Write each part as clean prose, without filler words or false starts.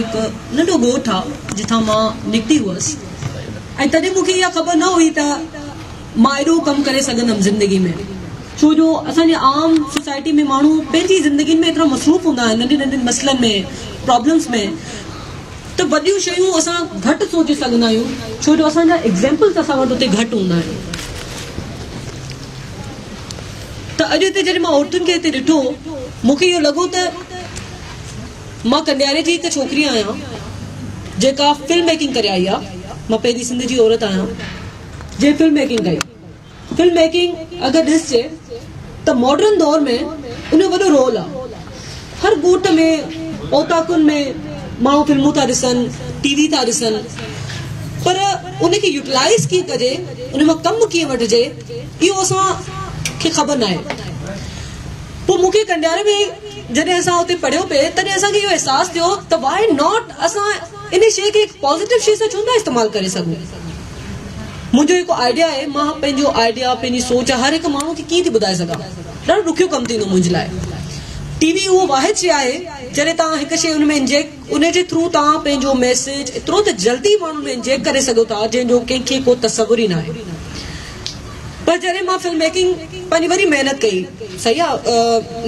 هڪ ننڍو ڳوٺ آ جتان مان نڪتي هئس ۽ تڏهن مون کي اها خبر نه هئي ته مان ايڏو ڪم ڪري سگهندم زندگي ۾ ڇو جو اسان جي عام سوسائٽي ۾ ماڻهو پنهنجي زندگين ۾ ايترا مصروف هوندا آهن ننڍين ننڍين مسئلن ۾ پرابلمس ۾ ته وڏيون شيون اسان گهٽ سوچي سگهندا آهيون ڇو جو اسان جا ايگزيمپلس اسان وٽ اتي گهٽ هوندا آهن ته اڄ هتي جڏهن مان عورتن کي هتي ڏٺو مون کي اهو لڳو ته مان ڪنڊياري جي هڪ ڇوڪري آهيان جيڪا فلم ميڪنگ ڪري آئي آهي مان پهرين سنڌ جي عورت آهيان جنهن فلم ميڪنگ ڪئي. فلم ميڪنگ اگر ڏسجي ته ماڊرن دور ۾ ان جو وڏو رول آ. هر ڳوٺ ۾ اوطاقن ۾ ماڻهو فلمون ٿا ڏسن، ٽي وي ٿا ڏسن پر ان کي يوٽيلائيز ڪيئن ڪجي، ان مان ڪم ڪيئن وٺجي اهو اسان کي خبر ناهي. پوء مون کي ڪنڊياري ۾ جڏهن اسان اتي پڙهيو پئي تڏهن اسان کي اهو احساس ٿيو ته وائي not اسان ان شيء کي هڪ پازيٽو شيء سان ڇو نٿا استعمال ڪري سگهون. منهنجو هڪ آئيڊيا آهي، مان پنهنجو آئيڊيا، پنهنجي سوچ هر هڪ ماڻهو کي ڪيئن ٿي ٻڌائي سگهان؟ ڏاڍو ڏکيو ڪم ٿيندو منهنجي لاء. ٽي وي اهو واحد شيء آهي، جڏهن توهان هڪ شيء ان ۾ انجيڪٽ، ان جي ٿرو توهان پنهنجو ميسيج ايترو ته جلدي ماڻهن ۾ انجيڪٽ ڪري سگهو ٿا، جنهن جو ڪنهن کي ڪو تصور ئي ناهي. پر جڏهن مان فلم ميڪنگ پنهنجي وڏي محنت ڪئي، صحيح آ،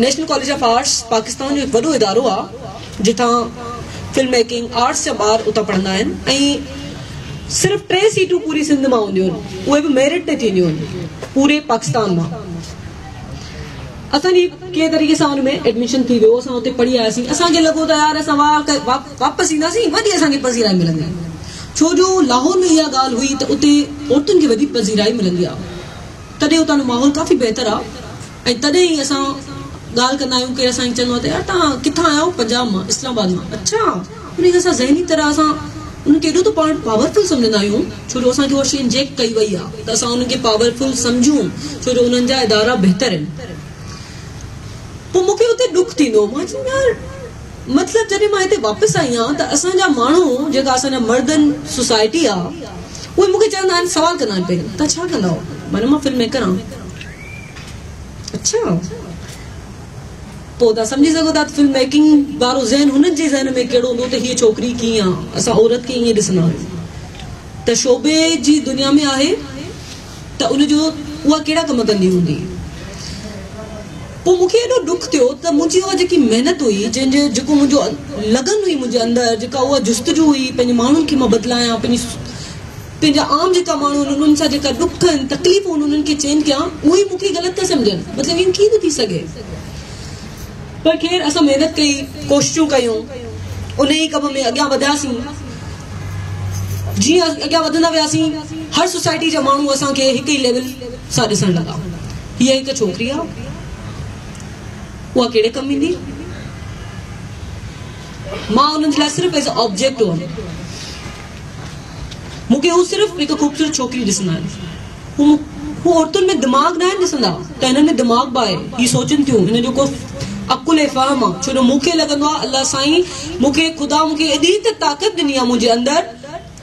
national college of arts Pakistan جو هڪ وڏو ادارو آ، جتان فلم ميڪنگ آرٽس جا ٻار اتان پڙهندا آهن ۽ صرف ٽي سيٽون پوري سنڌ مان هونديون آهن اهي به ميرٽ تي ٿينديون آهن پوري پاڪستان مان اسان جي ڪنهن طريقي سان ان ۾ ايڊميشن ٿي ويو اسان اتي پڙهي آياسين اسان کي لڳو ته يار اسان واپس اينداسين وڏي اسان کي پذيرائي ملندي ڇو جو لاهور ۾ اها ڳالهه هئي ته اتي عورتن کي وڌيڪ پذيرائي ملندي آهي تڏهن اتان جو ماحول ڪافي بهتر آهي ۽ تڏهن ئي اسان ڳالهه ڪندا آهيون ڪير اسان کي چوندو آهي ته يار توهان ڪٿان آيا آهيو پنجاب مان اسلام آباد مان اڇا ان کي اسان ذهني طرح اسان ان کي ايڏو ته پاڻ پاورفل سمجهندا آهيون ڇو جو اسان کي اها شي انجيڪٽ ڪئي وئي آهي ته اسان انهن کي پاورفل سمجهون ڇو جو انهن جا ادارا بهتر آهن پوء مون کي اتي ڏک ٿيندو هو مان چيم يار مطلب جڏهن مان هتي واپس آئي آهيان ته اسان جا ماڻهو جيڪا اسان جا مردن سوسائٽي آهي اهي مون کي چوندا آهن سوال ڪندا آهن پهريون توهان ڇا ڪندا آهيو معنيٰ مان فلم ميڪر آهيان اڇا پوء توهان سمجهي سگهو ٿا ته فلم ميڪنگ وارو ذهن هنن جي ذهن ۾ ڪهڙو هوندو ته هيء ڇوڪري ڪيئن آ اسان عورت کي ائين ڏسندا آهيون ته شعبي جي دنيا ۾ آهي ته ان جو اها ڪهڙا ڪم ڪندي هوندي پوء مون کي ايڏو ڏک ٿيو ته منهنجي اها جيڪي محنت هئي جنهن جو جيڪو منهنجو لگن هئي منهنجي اندر جيڪا اها جستجو هئي پنهنجي ماڻهن کي مان بدلايان پنهنجي پنهنجا عام جيڪا ماڻهو آهن انهن سان جيڪا ڏک آهن تڪليفون آهن انهن کي چينج ڪيان اهي ئي مون کي غلط ٿا سمجهن مطلب ائين ڪيئن ٿو ٿي سگهي پر خير اسان محنت ڪئي ڪوششون ڪيون ان ئي ڪم ۾ اڳيان وڌياسين جيئن اڳيان وڌندا وياسين هر سوسائٽي جا ماڻهو اسان کي هڪ ئي ليول سان ڏسڻ لڳا هيء هڪ ڇوڪري آهي اها ڪهڙي ڪم ايندي مان انهن جي لاء صرف ايز آبجيڪٽ هئم مون کي هو صرف هڪ خوبصورت ڇوڪري ڏسندا آهن. هو هو عورتن ۾ دماغ ناهن ڏسندا ته هنن ۾ دماغ به آهي. هي سوچن ٿيون، هنن جو ڪو عقل ۽ فهم آ. ڇو جو مون کي لڳندو آ الله سائين مون کي خدا مون کي ايڏي ته طاقت ڏني آ منهنجي اندر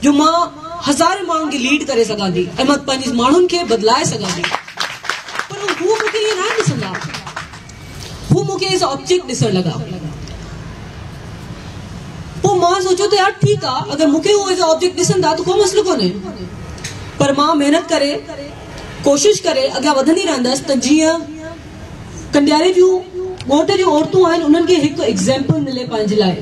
جو مان هزارين ماڻهن کي ليڊ ڪري سگهان ٿي ۽ مان پنهنجي ماڻهن کي بدلائي سگهان ٿي. پر هو مون کي ائين ناهن ڏسندا. هو مون کي ايز آبجيڪٽ ڏسڻ لڳا. پوء مان سوچيو ته يار ٺيڪ آ اگر مون کي هو ايز آبجيڪٽ ڏسن ٿا ته ڪو مسئلو ڪونهي پر مان محنت ڪري ڪوشش ڪري اڳيان وڌندي رهندس ته جيئن ڪنڊياري جون ڳوٺ جون عورتون آهن انهن کي هڪ ايگزيمپل ملي پنهنجي لاء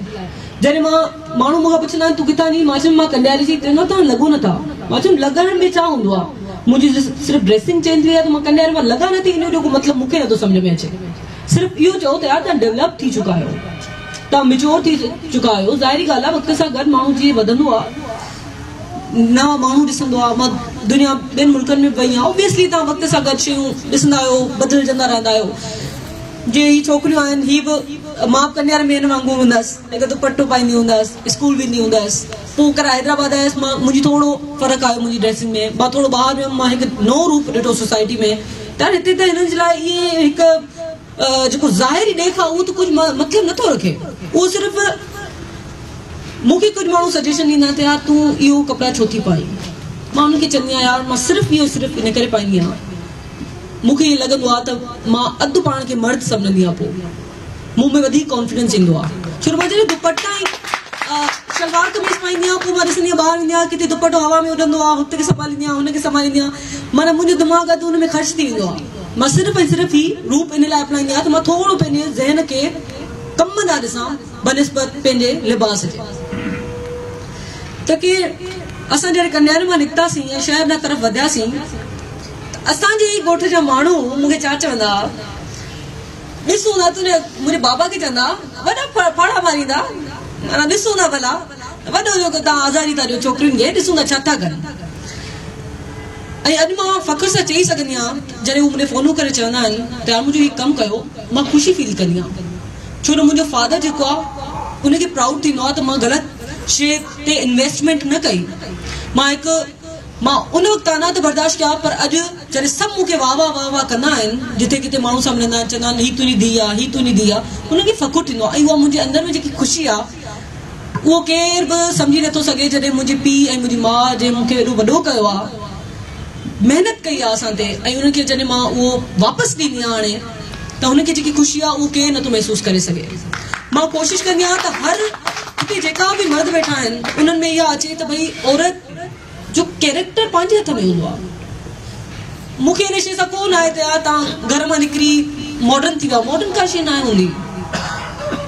جڏهن مان ماڻهو مون کان پڇندا آهن تون ڪٿان جي مان چيم مان ڪنڊياري جي چوندا توهان لڳو نٿا مان چيم لڳڻ ۾ ڇا هوندو آ منهنجي صرف ڊريسنگ چينج ٿي وئي آ ته مان ڪنڊياري مان لڳان نٿي ان جو ڪو مطلب مون کي نٿو سمجهه ۾ اچي صرف اهو چئو ته يار توهان ڊولپ ٿي چڪا آهيو توهان ميچور ٿي چڪا آهيو ظاهري ڳالهه آ وقت سان گڏ ماڻهو جيئن وڌندو آ نوان ماڻهو ڏسندو آ مان دنيا ٻين ملڪن ۾ به وئي آهيان اوبويسلي توهان وقت سان گڏ شيون ڏسندا آهيو بدلجندا رهندا آهيو جي هي ڇوڪريون آهن هي به مان به ڪنيار ۾ هن وانگر هوندس هڪ دوپٽو پائيندي هوندس اسڪول ويندي هوندس پوء ڪر حيدرآباد آيس مان منهنجي ٿورو فرق آيو منهنجي ڊريسنگ ۾ مان ٿورو ٻاهر ويم مان هڪ نئون روپ ڏٺو سوسائٽي ۾ ته هتي ته هنن جي لاء اهي هڪ جيڪو ظاهري ڏيک آهي اهو ته ڪجهه مطلب نٿو رکي اهو صرف مون کي ڪجهه ماڻهو سجيشن ڏيندا آهن ته يار تون اهو ڪپڙا ڇو ٿي پائين مان انهن کي چوندي آهيان يار مان صرف اهو صرف ان ڪري پائيندي آهيان مون کي ائين لڳندو آهي ته مان اڌ پاڻ کي مرد سمجهندي آهيان پوء مون ۾ وڌيڪ ڪانفيڊنس ايندو آهي ڇو جو مان جڏهن دوپٽا ۽ شلوار قميص پائيندي آهيان پوء مان ڏسندي آهيان ٻاهر ويندي آهيان ڪٿي دوپٽو هوا ۾ اڏندو آهي هتي کي سنڀاليندي آهيان هن کي سنڀاليندي آهيان معنيٰ منهنجو دماغ اڌ ان ۾ خرچ ٿي ويندو آهي. مان صرف ۽ صرف هي روپ ان لاء اپنائيندي آهيان ته مان ٿورو پنهنجي ذهن کي ڪم ڏانهن ڏسان بنسبت پنهنجي لباس جي. ته ڪي اسان جڏهن ڪنڊياري مان نڪتاسين ۽ شهر ڏانهن طرف وڌياسين ته اسان جي ئي ڳوٺ جا ماڻهو مون کي ڇا چوندا ها، ڏسون ٿا تنهنجي منهنجي بابا کي چوندا وڏا ڦاڙها ماريندا معنيٰ ڏسون ٿا ڀلا وڏو جيڪو توهان آزاري ٿا ڏيو ڇوڪرين کي ڏسون ٿا ڇا ٿا ڪن. ۽ اڄ مان فخر سان چئي سگهندي آهيان جڏهن هو مون ڏي فونون ڪري چوندا آهن ته يار منهنجو هي ڪم ڪيو مان خوشي فيل ڪندي آهيان ڇو نه منهنجو فادر جيڪو آهي ان کي پرائوڊ ٿيندو آهي ته مان غلط شي تي انويسٽمينٽ نه ڪئي مان هڪ مان ان وقت طعنا ته برداشت ڪيا پر اڄ جڏهن سڀ مون کي واهه واهه واهه واهه ڪندا آهن جتي ڪٿي ماڻهو سان ملندا آهن چوندا آهن هي تنهنجي ڌيء آهي هي تنهنجي ڌيء آهي انهن کي فخر ٿيندو آهي ۽ اها منهنجي اندر ۾ جيڪي خوشي آهي اهو ڪير به سمجهي نٿو سگهي جڏهن منهنجي پيء ۽ منهنجي ماء جنهن مون کي ايڏو وڏو ڪيو آهي محنت ڪئي آهي اسان تي ۽ انهن کي جڏهن مان اهو واپس ڏيندي آهيان هاڻي ته هن کي جيڪي خوشي آهي اهو ڪير نٿو محسوس ڪري سگهي مان ڪوشش ڪندي آهيان ته هر هتي جيڪا به مرد ويٺا آهن انهن ۾ اها اچي ته ڀئي عورت جو ڪيريڪٽر پنهنجي هٿ ۾ هوندو آهي. مون کي ان شيء سان ڪو ناهي ته يار توهان گهر مان نڪري ماڊرن ٿي ويا ماڊرن ڪا شيء ناهي هوندي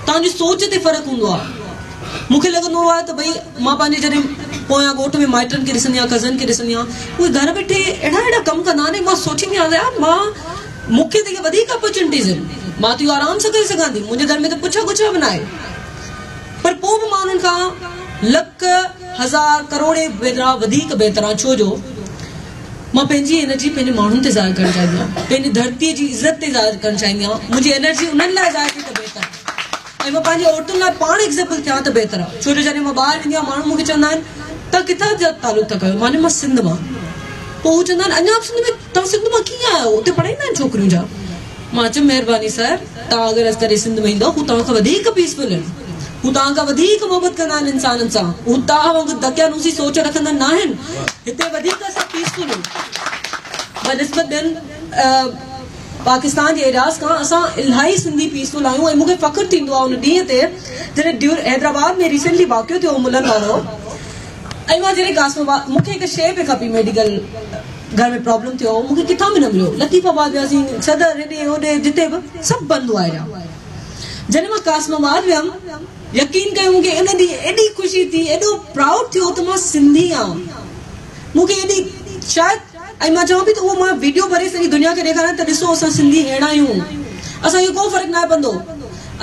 توهان جي سوچ تي فرق هوندو آهي مون کي لڳندو آهي ته ڀئي مان پنهنجي جڏهن پويان ڳوٺ ۾ مائٽن کي ڏسندي آهيان ڪزن کي ڏسندي آهيان اهي گهر ويٺي اهڙا اهڙا ڪم ڪندا آهن مان سوچيندي آهيان ته يار مان مون کي ته وڌيڪ اپرچونٽيز آهن مان ته اهو آرام سان ڪري سگهان ٿي منهنجي گهر ۾ ته پڇا ڳڇا به ناهي پر پوء به مان انهن کان لک، هزار، ڪروڙين ڀيرا وڌيڪ بهتر آهيان ڇو جو مان پنهنجي انرجي پنهنجي ماڻهن تي ظاهر ڪرڻ چاهيندي آهيان، پنهنجي ڌرتيء جي عزت تي ظاهر ڪرڻ چاهيندي آهيان، منهنجي انرجي انهن لاء ظاهر ٿئي ته بهتر ۽ مان پنهنجي عورتن لاء پاڻ ايگزيمپل ٿيان ته بهتر آهي ڇو جو جڏهن مان ٻاهر ويندي آهيان ماڻهو مون کي چوندا آهن توهان ڪٿان جا تعلق ٿا ڪيو مان چيو مان سنڌ مان پوء هو چوندا آهن اڃا به سنڌ ۾ توهان سنڌ مان ڪيئن آيا آهيو اتي پڙهائيندا آهن ڇوڪريون ڇا؟ مان چيم مهرباني سر توهان اگر ڪڏهن سنڌ ۾ ايندؤ هو توهان کان وڌيڪ پيسفل آهن هو توهان کان وڌيڪ محبت ڪندا آهن انسانن سان هو توهان وانگر دقيانوسي سوچ رکندڙ ناهن هتي وڌيڪ اسان پيسفل آهيون بنسبت ٻين پاڪستان جي ايرياز کان اسان الاهي سنڌي پيسفل آهيون ۽ مون کي فخر ٿيندو آهي ان ڏينهن تي جڏهن حيدرآباد ۾ ريسينٽلي واقعو ٿيو هو ملن وارو ۽ مان جڏهن قاسم آباد مون کي هڪ شيء پئي کپي ميڊيڪل گهر ۾ پرابلم ٿيو هو مون کي ڪٿان به نه مليو لطيف آباد وياسين صدر هيڏي هوڏي جتي به سڀ بند هئا ايريا جڏهن مان قاسم آباد ويم يقين ڪيو مون کي ان ڏينهن ايڏي خوشي ٿي ايڏو پرائوڊ ٿيو ته مان سنڌي آهيان مون کي ايڏي شايد ۽ مان چوان پئي ته اهو مان ويڊيو ڀري سڄي دنيا کي ڏيکاريان ته ڏسو اسان سنڌي اهڙا آهيون اسان کي ڪو فرق ناهي پوندو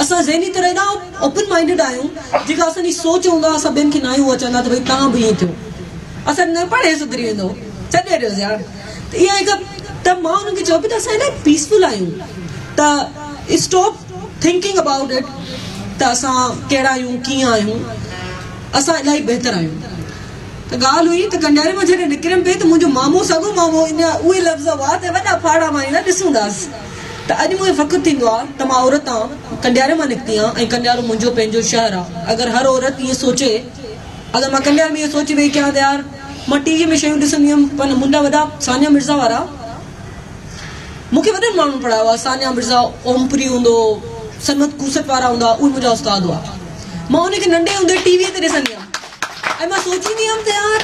اسان ذهني طرح ايڏا اوپن مائنڊيڊ آهيون جيڪا اسان جي سوچ هوندو آهي اسان ٻين کي ناهيون اها چوندا ته ڀئي توهان به ائين ٿيو اسان نه پاڻهي سڌري ويندو ڇڏي ڏيوس يار ته اها هڪ ته مان انهن کي چيو پئي ته اسان الاهي پيسفل آهيون ته اسٽاپ ٿنڪنگ ابائوٽ it ته اسان ڪهڙا آهيون ڪيئن آهيون اسان الاهي بهتر آهيون ته ڳالهه هئي ته ڪنڊياري مان جڏهن نڪريم پئي ته منهنجو مامو سڳو مامو ان اهي لفظ هئا ته وڏا ڦاڙها ماريندا ڏسونداس ته اڄ مون کي فخر ٿيندو آهي ته مان عورت آهيان ڪنڊياري مان نڪتي آهيان ۽ ڪنڊيارو منهنجو پنهنجو شهر آهي اگر هر عورت ائين سوچي اگر مان ڪنڊياري ۾ اهو سوچي ويهي ڪيان ته يار مان ٽي وي ۾ شيون ڏسندي هيم پر منهنجا وڏا ثانيه مرزا وارا مون کي وڏن ماڻهن پڙهايو آهي ثانيه مرزا اوم پوري هوندو هو سرمد کوسٽ وارا هوندا هئا اهي منهنجا استاد هئا مان انهن کي ننڍي هوندي ٽي وي تي ڏسندي هيم ۽ مان سوچيندي هيم ته يار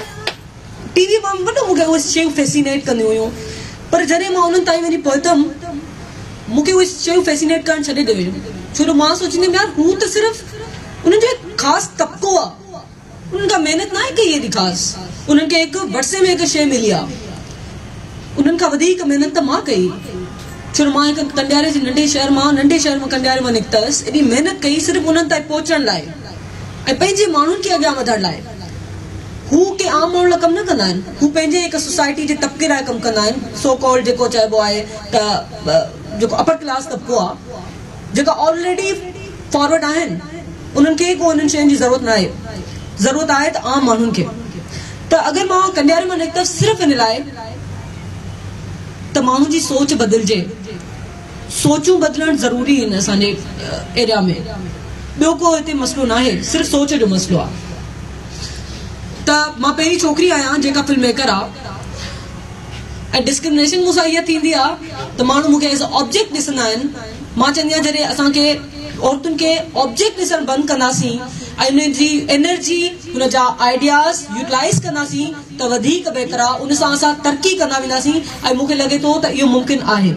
ٽي وي مان وڏو مون کي اهي شيون فيسينيٽ ڪنديون هيون پر جڏهن مان انهن تائين وڃي پهتم مون کي اهي شيون فيسينيٽ ڪرڻ ڇڏي ڏيو هيون ڇو جو مان سوچيندي هيم يار هو ته صرف انهن جو هڪ خاص طبقو آ انهن ڪا محنت ناهي ڪئي ايڏي خاص انهن کي هڪ ورثي ۾ هڪ شيء ملي آ انهن کان وڌيڪ محنت ته مان ڪئي ڇو جو مان هڪ ڪنڊياري جي ننڍي شهر مان ننڍي شهر مان ڪنڊياري مان نڪتس ايڏي محنت ڪئي صرف انهن تائين پهچڻ لاء ۽ پنهنجي ماڻهن کي اڳيان وڌڻ لاء. هو ڪنهن عام ماڻهن لاء ڪم نه ڪندا آهن، هو پنهنجي هڪ سوسائٽي جي طبقي لاء ڪم ڪندا آهن، سو ڪالڊ جيڪو چئبو آهي ته جيڪو اپر ڪلاس طبقو آهي، جيڪا آلريڊي فارورڊ آهن، انهن کي ڪو انهن شين جي ضرورت ناهي، ضرورت آهي ته عام ماڻهن کي. ته اگر مان ڪنڊياري مان نڪتس صرف ان لاء ته ماڻهن جي سوچ بدلجي. سوچون بدلڻ ضروري آهن اسان جي ايريا ۾ ٻيو ڪو هتي مسئلو ناهي صرف سوچ جو مسئلو آهي ته مان پهرين ڇوڪري آهيان جيڪا فلم ميڪر آ ۽ ڊسڪرمنيشن مون سان اها ٿيندي آ ته ماڻهو مون کي ايز آبجيڪٽ ڏسندا آهن مان چوندي آهيان جڏهن اسان کي عورتن کي آبجيڪٽ ڏسڻ بند ڪنداسين ۽ انهن جي انرجي ان جا آئيڊياز يوٽيلائز ڪنداسين ته وڌيڪ بهتر آهي ان سان اسان ترقي ڪندا وينداسين ۽ مون کي لڳي ٿو ته اهو ممڪن آهي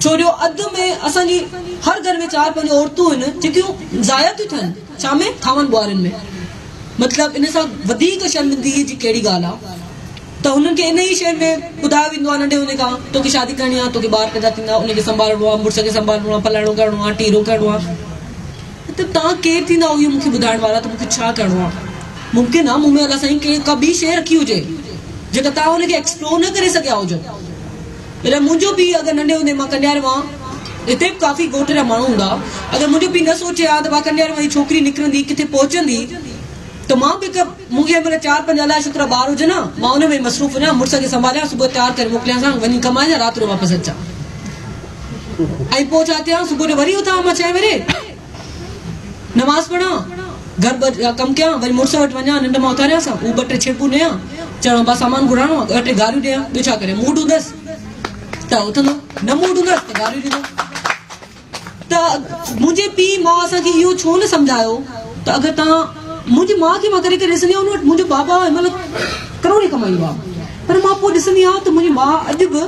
ڇو جو اڌ ۾ اسان جي هر گهر ۾ چار پنج عورتون آهن جيڪيون ضايع ٿيون ٿين ڇا ۾ ٿانون ٻهارين ۾ مطلب ان سان وڌيڪ شرمندگي جي ڪهڙي ڳالهه آهي ته هنن کي ان ئي شيء ۾ ٻڌايو ويندو آهي ننڍي هوندي کان توکي شادي ڪرڻي آهي توکي ٻار پيدا ٿيندا ان کي سنڀالڻو آهي مڙس کي سنڀالڻو آهي فلاڻو ڪرڻو آهي ٽيرو ڪرڻو آهي مطلب توهان ڪير ٿيندا اهو مون کي ٻڌائڻ وارا ته مون کي ڇا ڪرڻو آهي ممڪن آهي مون ۾ الله سائين ڪا ٻي شيء رکي هجي جيڪا توهان ان کي ايڪسپلور نه ڪري سگهيا هجو مطلب منهنجو پيء اگر ننڍي هوندي مان ڪنڊياري مان هتي به ڪافي ڳوٺ جا ماڻهو هوندا اگر منهنجو پيء نه سوچي ها ته ڀا ڪنڊياري مان هي ڇوڪري نڪرندي ڪٿي پهچندي ته مان به هڪ مون کي هن مهل چار پنج الله جو شڪر آ ٻار هجن ها مان ان ۾ مصروف هجان مڙس کي سنڀاليان صبح تيار ڪري موڪليانس ها وڃي ڪمائجان رات جو واپس اچان ۽ پوء ڇا ٿيان صبح جو وري اٿان مان ڇهين وڳي نماز پڙهان گهر جا ڪم ڪيان وري مڙس وٽ وڃان ننڊ مان اٿاريانس ها هو ٻه ٽي ڇڙٻون ڏيان چوان ابا سامان گهرائڻو آ ٻه ٽي گاريون ڏيان ٻيو ڇا ڪريان موڊ هوندس ته اٿندو نه موڊ هوندس ته گاريون ڏيندو ته منهنجي پيء ماء اسان کي اهو ڇو نه سمجهايو ته اگر توهان منهنجي ماء کي مان ڪڏهن ڪڏهن ڏسندي آهيان ان وٽ منهنجو بابا هن مهل ڪروڙين ڪمائيندو آهي پر مان پوء ڏسندي آهيان ته منهنجي ماء اڄ به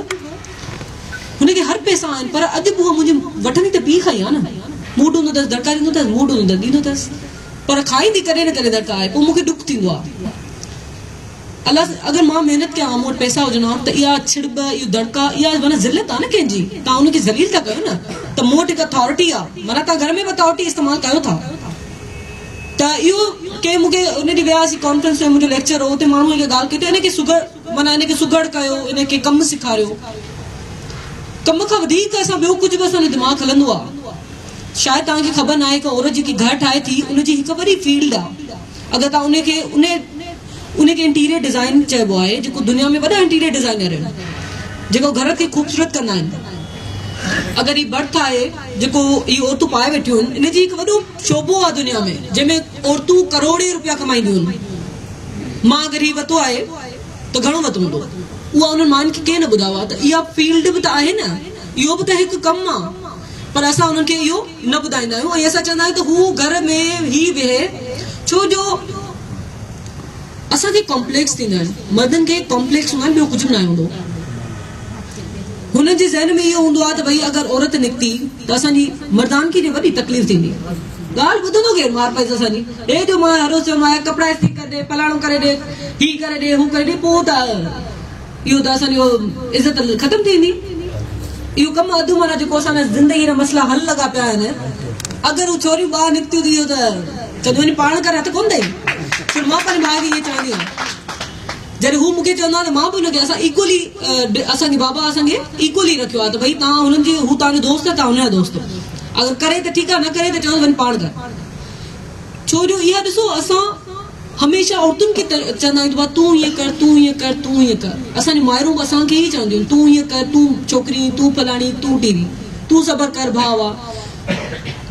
هن کي هر پئسا آهن پر اڄ به هوء منهنجي وٺندي ته پيء کان ئي آهي نه موڊ هوندو اٿس دڙڪا ڏيندو اٿس موڊ هوندو اٿس ڏيندو اٿس پر کائيندي ڪڏهن نه ڪڏهن دڙڪا آهي پوء مون کي ڏک ٿيندو آهي الله اگر مان محنت ڪيان ها مون وٽ پئسا هجن ها ته اها ڇڙٻ اهو دڙڪا اها معنيٰ ذلت آ نه ڪنهن جي توهان ان کي ذليل ٿا ڪيو نه ته مون وٽ هڪ اٿارٽي آ معنيٰ توهان گهر ۾ به اٿارٽي استعمال ڪيو ٿا ته اهو ڪنهن مون کي ان ڏينهن وياسين ڪانفرنس ۾ منهنجو ليڪچر هو اتي ماڻهو هڪ ڳالهه ڪئي ته ان کي سگهڙ معنيٰ ان کي سگهڙ ڪيو ان کي ڪم سيکاريو ڪم کان وڌيڪ اسان ٻيو ڪجهه به اسان جو دماغ هلندو آ شايد توهان کي خبر ناهي هڪ عورت جيڪي گهر ٺاهي ٿي ان جي هڪ وڏي فيلڊ آ اگر توهان ان کي ان ان کي انٽيريئر ڊزائن چئبو آهي جيڪو دنيا ۾ وڏا انٽيريئر ڊزائنر آهن جيڪو گهر کي خوبصورت ڪندا آهن اگر هي برٿ آهي جيڪو هي عورتون پائي ويٺيون آهن ان جي هڪ وڏو شعبو آهي دنيا ۾ جنهن ۾ عورتون ڪروڙين روپيا ڪمائينديون آهن مان اگر هي وتو آهي ته گهڻو وتو هوندو اها انهن ماين کي ڪنهن نه ٻڌايو آهي ته اها فيلڊ به ته آهي نه اهو به ته هڪ ڪم آهي پر اسان انهن کي اهو نه ٻڌائيندا آهيون ۽ اسان چوندا آهيون ته هو گهر ۾ ئي ويهي ڇو جو اسان کي ڪامپليڪس ٿيندا آهن مردن کي ڪامپليڪس هوندا آهن ٻيو ڪجهه به ناهي هوندو هنن جي ذهن ۾ اهو هوندو آهي ته ڀئي اگر عورت نڪتي ته اسان جي مردانگي جي وڏي تڪليف ٿيندي ڳالهه ٻڌندو ڪير مار پئي اسان جي هي جو مان هر روز چوندو آهيان ڪپڙا استري ڪري ڏي فلاڻو ڪري ڏي هي ڪري ڏي هو ڪري ڏي پوء ته اهو ته اسان جو عزت ختم ٿي ويندي. اهو ڪم اڌ معنيٰ جيڪو اسان جا زندگي جا مسئلا حل لڳا پيا آهن اگر هو ڇوريون ٻاهر نڪتيون ته اهو ته چونديون وڃي پاڻ ڪر هٿ ڪونه اٿئي. پر مان پنهنجي ڀاء کي ائين چوندي آهيان جڏهن هو مون کي چوندو آهي ته مان به هن کي اسان ايڪولي اسان جي بابا اسان کي ايڪولي رکيو آهي ته ڀئي توهان هنن جي هو توهان جو دوست آهي توهان هن جا دوست اگر ڪري ته ٺيڪ آهي نه ڪري ته چوندو وڃ پاڻ ڪر. ڇو جو اها ڏسو اسان هميشه عورتن کي چوندا آهيون ته بابا تون هيئن ڪر تون هيئن ڪر تون هيئن ڪر اسان جون مائرون به اسان کي ئي چونديون آهن تون هيئن ڪر تون ڇوڪري تون فلاڻي تون ٽيري تون صبر ڪر ڀاء آ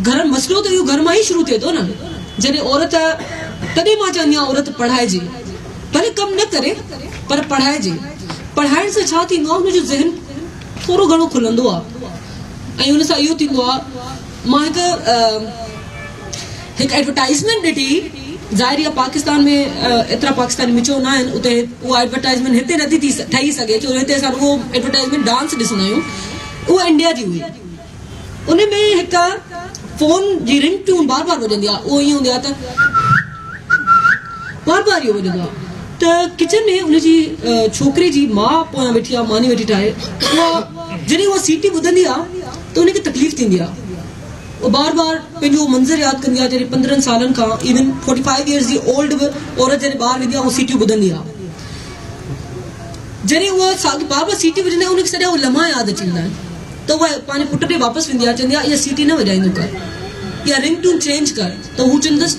گهر مسئلو ته اهو گهر مان ئي شروع ٿئي ٿو نه جڏهن عورت تڏهن مان چوندي آهيان عورت پڙهائجي ڀلي ڪم نه ڪري پر پڙهائجي پڙهائڻ سان ڇا ٿيندو آهي ان جو ذهن ٿورو گهڻو کلندو آهي ۽ ان سان اهو ٿيندو آهي مان هڪ هڪ ايڊورٽائيزمينٽ ڏٺي ظاهر اها پاڪستان ۾ ايترا پاڪستاني مچو نه آهن اتي اها ايڊورٽائيزمينٽ هتي نٿي ٿي ٺهي سگهي ڇو جو هتي اسان رڳو ايڊورٽائيزمينٽ ڊانس ڏسندا آهيون اها انڊيا جي هئي ان ۾ هڪ فون جي رنگ ٽيون بار بار وڄندي آهي اهو ائين هوندي آهي ته بار بار اهو وڄندو آهي ته ڪچن ۾ ان جي ڇوڪري جي ماء پويان ويٺي آهي ماني ويٺي ٺاهي اها جڏهن اها سيٽي ٻڌندي آهي ته ان کي تڪليف ٿيندي آهي اها بار بار پنهنجو اهو منظر ياد ڪندي آهي جڏهن 15 سالن کان ايون 45 ايئرز جي اولڊ به عورت جڏهن ٻاهر ويندي آهي اهي سيٽيون ٻڌندي آهي جڏهن اها ساڳي بار بار سيٽي وڄندي آهي ان کي سڄا اهي لمحا ياد اچي ويندا آهن ته اها پنهنجي پٽ ڏي واپس ويندي آهي چوندي آهي اها سيٽي نه وڄائيندو ڪر اها رنگ ٽون چينج ڪر ته هو چوندس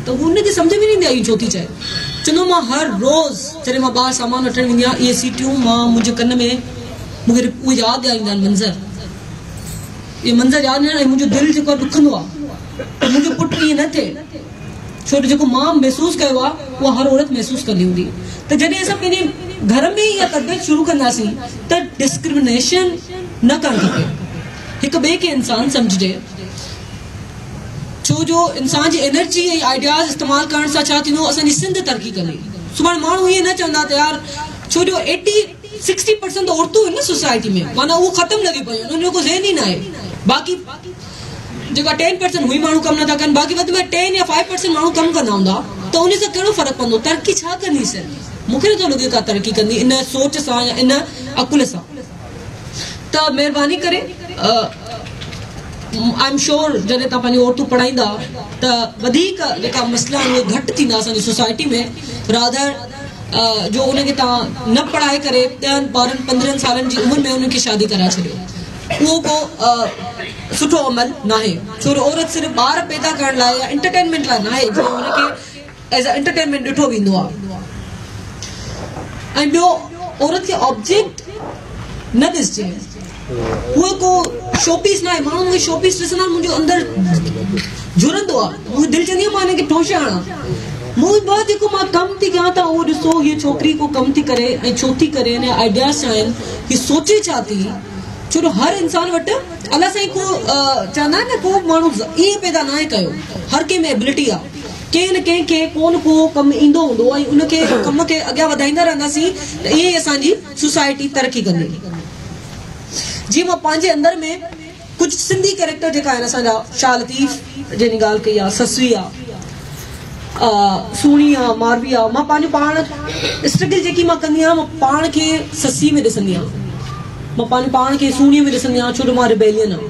ته هن کي سمجهه ۾ نه ايندي آهي اهو ڇو ٿي چئي چوندو مان هر روز جڏهن مان ٻاهر سامان وٺڻ ويندي آهيان اهي سيٽيون مان منهنجي ڪن ۾ مون کي اهي ياد ڏياريندا آهن منظر اهي منظر ياد ڏياريندا آهن ۽ منهنجو دل جيڪو آهي ڏکندو آهي ته منهنجو پٽ ائين نه ٿئي ڇو جو جيڪو مان محسوس ڪيو آهي اها هر عورت محسوس ڪندي هوندي ته جڏهن اسان پنهنجي گهر ۾ اها تربيت شروع ڪنداسين ته ڊسڪرمنيشن نه ڪرڻ کپي هڪ ٻئي کي انسان سمجهجي. ڇو جو انسان جي انرجي ۽ آئيڊياز استعمال ڪرڻ سان ڇا ٿيندو اسان جي سنڌ ترقي ڪندي. سڀاڻي ماڻهو ائين نه چوندا ته يار ڇو جو ايٽي سڪسٽي پرسنٽ ته عورتون آهن نه سوسائٽي ۾ معنيٰ اهو ختم لڳي پيون آهن انهن جو ڪو ذهن ئي ناهي باقي جيڪا ٽين پرسنٽ هئي ماڻهو ڪم نٿا ڪن باقي وڌ ۾ ٽين يا فائيو پرسنٽ ماڻهو ڪم ڪندا هوندا ته ان سان ڪهڙو فرق پوندو ترقي ڇا ڪندي سر مون کي نٿو لڳي ڪا ترقي ڪندي ان سوچ سان يا ان عقل سان ته مهرباني ڪري I am sure جڏهن توهان پنهنجون عورتون پڙهائيندا ته وڌيڪ جيڪا مسئلا آهن اهي گهٽ ٿيندا اسان جي سوسائٽي ۾ راڌر جو ان کي توهان نه پڙهائي ڪري ڏهن ٻارهن پندرهن سالن جي عمر ۾ انهن کي شادي ڪرائي ڇڏيو اهو ڪو سٺو عمل ناهي ڇو جو عورت صرف ٻار پيدا ڪرڻ لاء يا انٽرٽينمينٽ لاء ناهي جو ان کي ايز ا انٽرٽينمينٽ ڏٺو ويندو آهي ۽ ٻيو عورت کي آبجيڪٽ نه ڏسجي هوء ڪو شو پيس ناهي ماڻهو مونکي شو پيس ڏسندا آهن منهنجو اندر جهرندو آهي منهنجي دل چوندي آهي مان هن کي ٺونشا هڻان مون ٻه جيڪو مان ڪم ٿي ڪيان ته اهو ڏسو هيء ڇوڪري ڪو ڪم ٿي ڪري ۽ ڇو ٿي ڪري هن جا آئيڊياز ڇا آهن هي سوچي ڇا ٿي ڇو جو هر انسان وٽ الله سائين ڪو چوندا آهن نه ڪو ماڻهو ائين پيدا ناهي ڪيو هر ڪنهن ۾ ابلٽي آهي ڪنهن نه ڪنهن کي ڪو نه ڪو ڪم ايندو هوندو ۽ ان کي ڪم کي اڳيان وڌائيندا رهنداسين ته ائين ئي اسان جي سوسائٽي ترقي ڪندي. جيئن مان پنهنجي اندر ۾ ڪجهه سنڌي ڪيريڪٽر جيڪا آهن اسان جا شاهه لطيف جنهن جي ڳالهه ڪئي آهي سسئي آهي سهڻي آهي ماروي آهي مان پنهنجو پاڻ اسٽرگل جيڪي مان ڪندي آهيان مان پاڻ کي سسئي ۾ ڏسندي آهيان مان پنهنجو پاڻ کي سهڻي ۾ ڏسندي آهيان ڇو جو مان ربيلين آهيان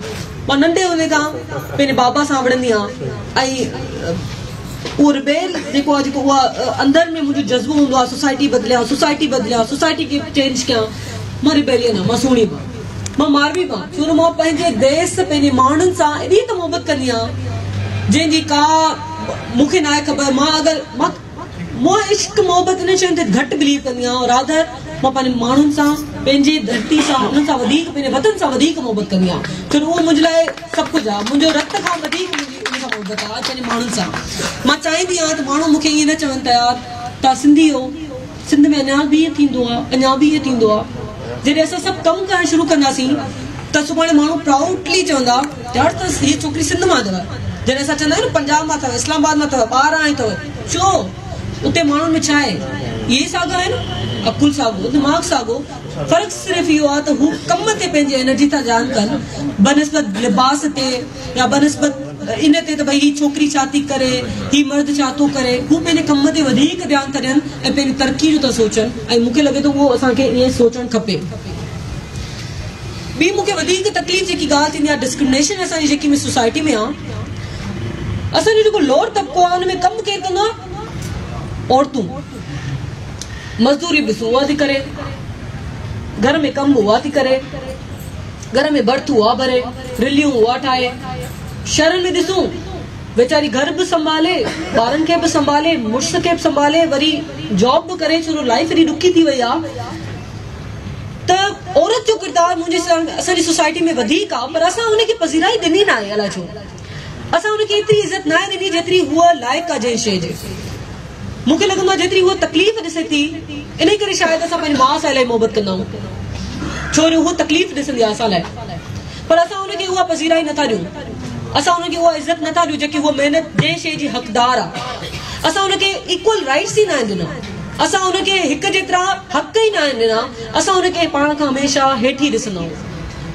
مان ننڍي هوندي کان پنهنجي بابا سان وڙهندي آهيان ۽ اهو ربيل جيڪو آهي جيڪو اها اندر ۾ منهنجو جذبو هوندو آهي سوسائٽي بدليان سوسائٽي بدليان سوسائٽي کي چينج ڪيان مان ربيلين آهيان مان سهڻي به آهيان مان ماروي به آهيان ڇو جو مان پنهنجي ديس پنهنجي ماڻهن سان ايڏي ته محبت ڪندي آهيان جنهن جي ڪا مون کي ناهي خبر مان اگر مان مان عشق محبت انهن شين تي گهٽ بليو ڪندي آهيان راڌر مان پنهنجي ماڻهن سان پنهنجي ڌرتي سان انهن سان وڌيڪ پنهنجي وطن سان وڌيڪ محبت ڪندي آهيان ڇو جو اهو منهنجي لاء سڀ ڪجهه آهي منهنجو رت کان وڌيڪ منهنجي ان سان محبت آهي پنهنجي ماڻهن سان مان چاهيندي آهيان ته ماڻهو مون کي ائين نه چون ته يار توهان سنڌي آهيو سنڌ ۾ اڃا به ائين ٿيندو آهي اڃا به ائين ٿيندو آهي جڏهن اسان سڀ ڪم ڪرڻ شروع ڪنداسين ته سڀاڻي ماڻهو پرائوڊلي چوندا يار ته هي ڇوڪري سنڌ مان اٿو جڏهن اسان چوندا آهيون نه پنجاب مان اٿو اسلام آباد مان اٿو ٻاهران آئي اٿو ڇو اتي ماڻهن ۾ ڇا آهي اهي ئي ساڳا آهن عقل ساڳو دماغ ساڳو فرق صرف اهو آهي ته هو ڪم تي پنهنجي انرجي ٿا جان ڪن بنسبت لباس تي يا بنسبت ان تي ته ڀئي هي ڇوڪري ڇا ٿي ڪري هي مرد ڇا ٿو ڪري هو پنهنجي ڪم تي وڌيڪ ڌيان ٿا ڏين ۽ پنهنجي ترقي جو ٿا سوچن ۽ مون کي لڳي ٿو اهو اسان کي ائين سوچڻ کپي. ٻي مون کي وڌيڪ تڪليف جيڪي ڳالهه ٿيندي آهي ڊسڪرمنيشن اسان جي جيڪي سوسائٽي ۾ آهي اسان جو جيڪو لوئر طبقو آهي ان ۾ ڪم ڪير ڪندو آهي عورتون مزدوري به اها ٿي ڪري گهر ۾ ڪم به اها ٿي ڪري گهر ۾ ڀرت اها ڀري رليون اها ٺاهي شهرن ۾ ڏسون ويچاري گهر به سنڀالي ٻارن کي به سنڀالي مڙس کي به سنڀالي وري جاب به ڪري ڇو جو لائف ايڏي ڏکي ٿي وئي آهي ته عورت جو ڪردار منهنجي اسان جي سوسائٽي ۾ وڌيڪ آ پر اسان ان کي پذيرائي ڏني ناهي الاء ڇو اسان ان کي ايتري عزت ناهي ڏني جيتري هوء لائق آ جنهن شيء جي مون کي لڳندو آ جيتري هوء تڪليف ڏسي ٿي انهي ڪري شايد اسان پنهنجي ماء سان الاهي محبت ڪندا آهيون ڇو جو هوء تڪليف ڏسندي آ اسان لاء پر اسان ان کي اها پذيرائي نٿا ڏيون اسان ان کي اها عزت نٿا ڏيون جيڪي هوء محنت جنهن شيء جي حقدار آ اسان ان کي ايڪول رائٽس ئي ناهن ڏنا اسان ان کي هڪ جيترا حق ئي ناهن ڏنا اسان ان کي پاڻ کان هميشه هيٺ ئي ڏسندا آهيون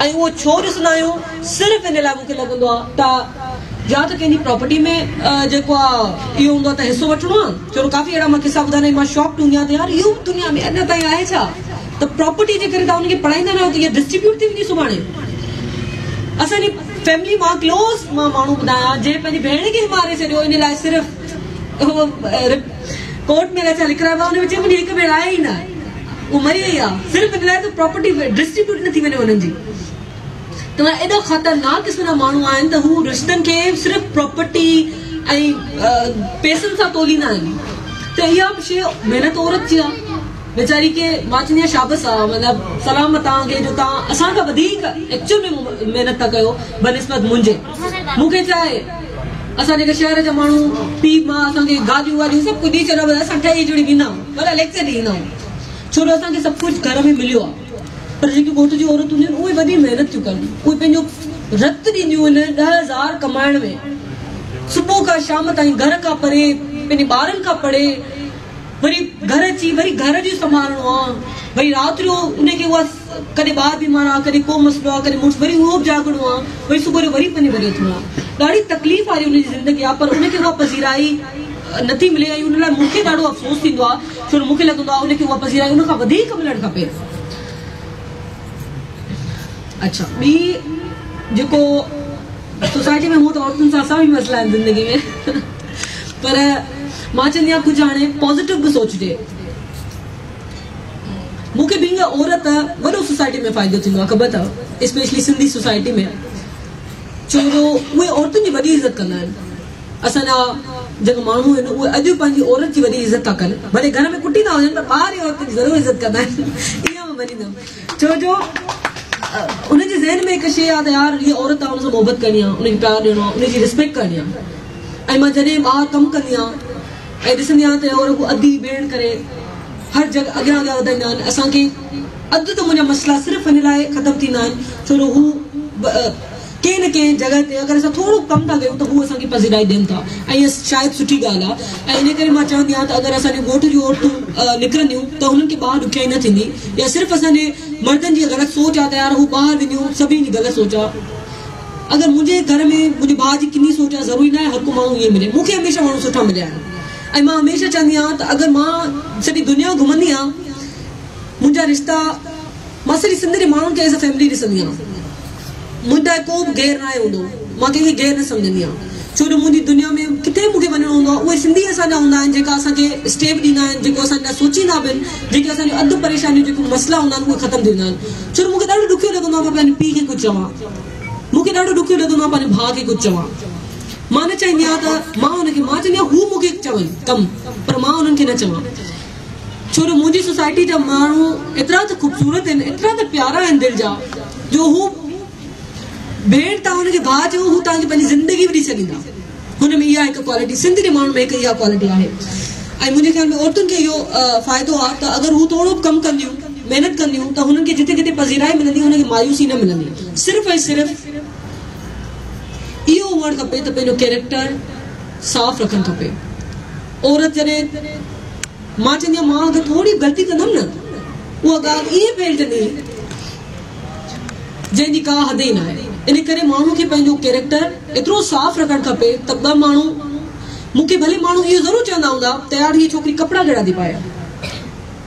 ۽ اهو ڇو ڏسندا آهيون صرف ان لاء مون کي لڳندو آهي ته يا ته ڪنهن جي پراپرٽي ۾ جيڪو آهي اهو هوندو آهي ته حصو وٺڻو آهي ڇو جو ڪافي اهڙا مان قصا ٻڌا آهن مان شاڪڊ هوندي آهيان ته يار اهو به دنيا ۾ اڃا تائين آهي ڇا ته پراپرٽي جي ڪري توهان ان کي پڙهائيندا نه آهيو ته اها ڊسٽريبيوٽ ٿي ويندي سڀاڻي اسان جي فيملي مان ڪلوز مان ماڻهو ٻڌايان جنهن پنهنجي ڀيڻ کي ماري ڇڏيو ان لاء صرف ڪورٽ ۾ الائي ڇا لکرايو آهي ان ۾ چيو منهنجي هڪ ڀيڻ آهي ئي نه اها مري وئي آهي صرف ان لاء ته پراپرٽي ڊسٽريبيوٽ نه ٿي وڃي انهن جي ته معنيٰ ايڏا خطرناڪ قسم جا ماڻهو آهن ته هو رشتن کي صرف پراپرٽي ۽ پئسن سان توليندا آهن ته اها به شيء محنت عورت جي آهي ويچاري کي مان چوندي آهيان شابس آ مطلب سلام آ توهان کي جو توهان اسان کان وڌيڪ ايڪچوئل ۾ محنت ٿا ڪيو بنسبت منهنجي مون کي ڇا آهي اسان جيڪي شهر جا ماڻهو پيء ماء اسان کي گاليون واليون سڀ ڪجهه ڏئي ڇڏيو پر اسان ٺهي جڙي ويندا آهيون وڏا ليڪچر ڏئي ايندا آهيون ڇو جو اسان کي سڀ ڪجهه گهر ۾ مليو آهي پر جيڪي ڳوٺ جون عورتون هونديون آهن اهي وڏي محنت ٿيون ڪن اهي پنهنجو رت ڏينديون آهن 10,000 ڪمائڻ ۾ صبح کان شام تائين گهر کان پري، پنهنجي ٻارن کان پري، وري گهر اچي وري گهر جو سنڀالڻو آ، وري رات جو ان کي اها ڪڏهن ٻار بيمار آ، ڪڏهن ڪو مسئلو آ، ڪڏهن مڙس، وري اهو به جاڳڻو آ، وري صبح جو وري پنهنجي وري اٿڻو آ. ڏاڍي تڪليف واري ان جي زندگي آ، پر ان کي اها پذيرائي نٿي ملي ۽ ان لاء مون کي ڏاڍو افسوس ٿيندو آ، ڇو نه مون کي لڳندو آ ان کي اها پذيرائي ان کان وڌيڪ ملڻ کپي. اڇا ٻي جيڪو سوسائٽي ۾ هونء ته عورتن سان سڀ ئي مسئلا آهن زندگي ۾ پر مان چوندي آهيان ڪجهه هاڻي پازيٽو به سوچجي. مون کي بينگ ا عورت وڏو سوسائٽي ۾ فائدو ٿيندو آهي خبر اٿو اسپيشلي سنڌي سوسائٽي ۾ ڇو جو اهي عورتن جي وڏي عزت ڪندا آهن. اسان جا جيڪا ماڻهو آهن اهي اڄ به پنهنجي عورت جي وڏي عزت ٿا ڪن ڀلي گهر ۾ ڪٽيندا هجن پر ٻاهر جي عورتن جي ضرور عزت ڪندا آهن اها مان مڃيندم ڇو جو انهن جي ذهن ۾ هڪ شيء آهي ته يار هيء عورت آهي ان سان محبت ڪرڻي آهي ان کي پيار ڏيڻو آهي ان جي ريسپيڪٽ ڪرڻي آهي ۽ مان جڏهن ٻاهر ڪم ڪندي آهيان ۽ ڏسندي آهيان ته عورت ادي ڀيڻ ڪري هر جڳهه اڳيان اڳيان وڌائيندا آهن اسان کي اڌ ته منهنجا مسئلا صرف ان لاء ختم ٿيندا آهن ڇو جو هو ڪنهن نه ڪنهن جڳهه تي اگر اسان ٿورو ڪم ٿا ڪيون ته هو اسان کي پذيرائي ڏين ٿا ۽ اها شايد سٺي ڳالهه آهي ۽ ان ڪري مان چوندي آهيان ته اگر اسان جي ڳوٺ جون عورتون نڪرنديون ته هنن کي ٻاهر ڏکيائي نه ٿيندي يا صرف اسان جي مردن جي غلط سوچ آهي ته يار هو ٻاهر وينديون سڀني جي غلط سوچ آهي اگر منهنجي گهر ۾ منهنجي ڀاء جي ڪني سوچ آهي ضروري ناهي هر ڪو ماڻهو ائين ملي مون کي هميشه ماڻهو سٺا مليا آهن ۽ مان هميشه چوندي آهيان ته اگر مان سڄي دنيا گهمندي آهيان منهنجا رشتا مان سڄي سنڌ جي ماڻهن کي ايز ا فيملي ڏسندي آهيان. منهنجي لاء ڪو به غير ناهي هوندو. مان ڪنهن کي غير نه سمجهندي آهيان. ڇو جو منهنجي دنيا ۾ ڪٿي به مون کي وڃڻو هوندو آهي اهي سنڌي اسان جا هوندا آهن جيڪا اسان کي اسٽيپ ڏيندا آهن جيڪو اسان لاء سوچيندا به آهن جيڪي اسان جون اڌ پريشانيون جيڪي مسئلا هوندا آهن اهي ختم ٿي ويندا آهن. ڇو جو مون کي ڏاڍو ڏکيو لڳندو آهي مان پنهنجي پيء کي ڪجهه چوان. مون کي ڏاڍو ڏکيو لڳندو آهي پنهنجي ڀاء کي ڪجهه چوان. مان نه چاهيندي آهيان ته مان ان کي مان چاهيندي آهيان هو مون کي چون ڪم پر مان انهن کي نه چوان. ڇو جو منهنجي سوسائٽي جا ماڻهو ايترا ته خوبصورت آهن، ايترا ته پيارا آهن دل جا جو هو ڀيڻ توهان ان کي ڀاء چئو هو توهان کي پنهنجي زندگي به ڏئي ڇڏيندا. هن ۾ اها هڪ ڪوالٽي سنڌ جي ماڻهن ۾ هڪ اها ڪوالٽي آهي ۽ منهنجي خيال ۾ عورتن کي اهو فائدو آهي ته اگر هو ٿورو به ڪم ڪنديون محنت ڪنديون ته هنن کي جتي ڪٿي پذيرائي ملندي هن کي مايوسي نه ملندي صرف ۽ صرف اهو هئڻ کپي ته پنهنجو ڪيريڪٽر صاف رکڻ کپي عورت جڏهن مان چوندي آهيان مان اگر ٿوري به غلطي ڪندم نه اها ڳالهه ائين ڦهلجندي جنهن جي ڪا حد ئي ناهي. ان ڪري ماڻهو کي پنهنجو ڪيريڪٽر ايترو صاف رکڻ کپي ته ٻه ماڻهو مون کي ڀلي ماڻهو اهو ضرور چوندا هوندا ته يار هيء ڇوڪري ڪپڙا ڪهڙا ٿي پائي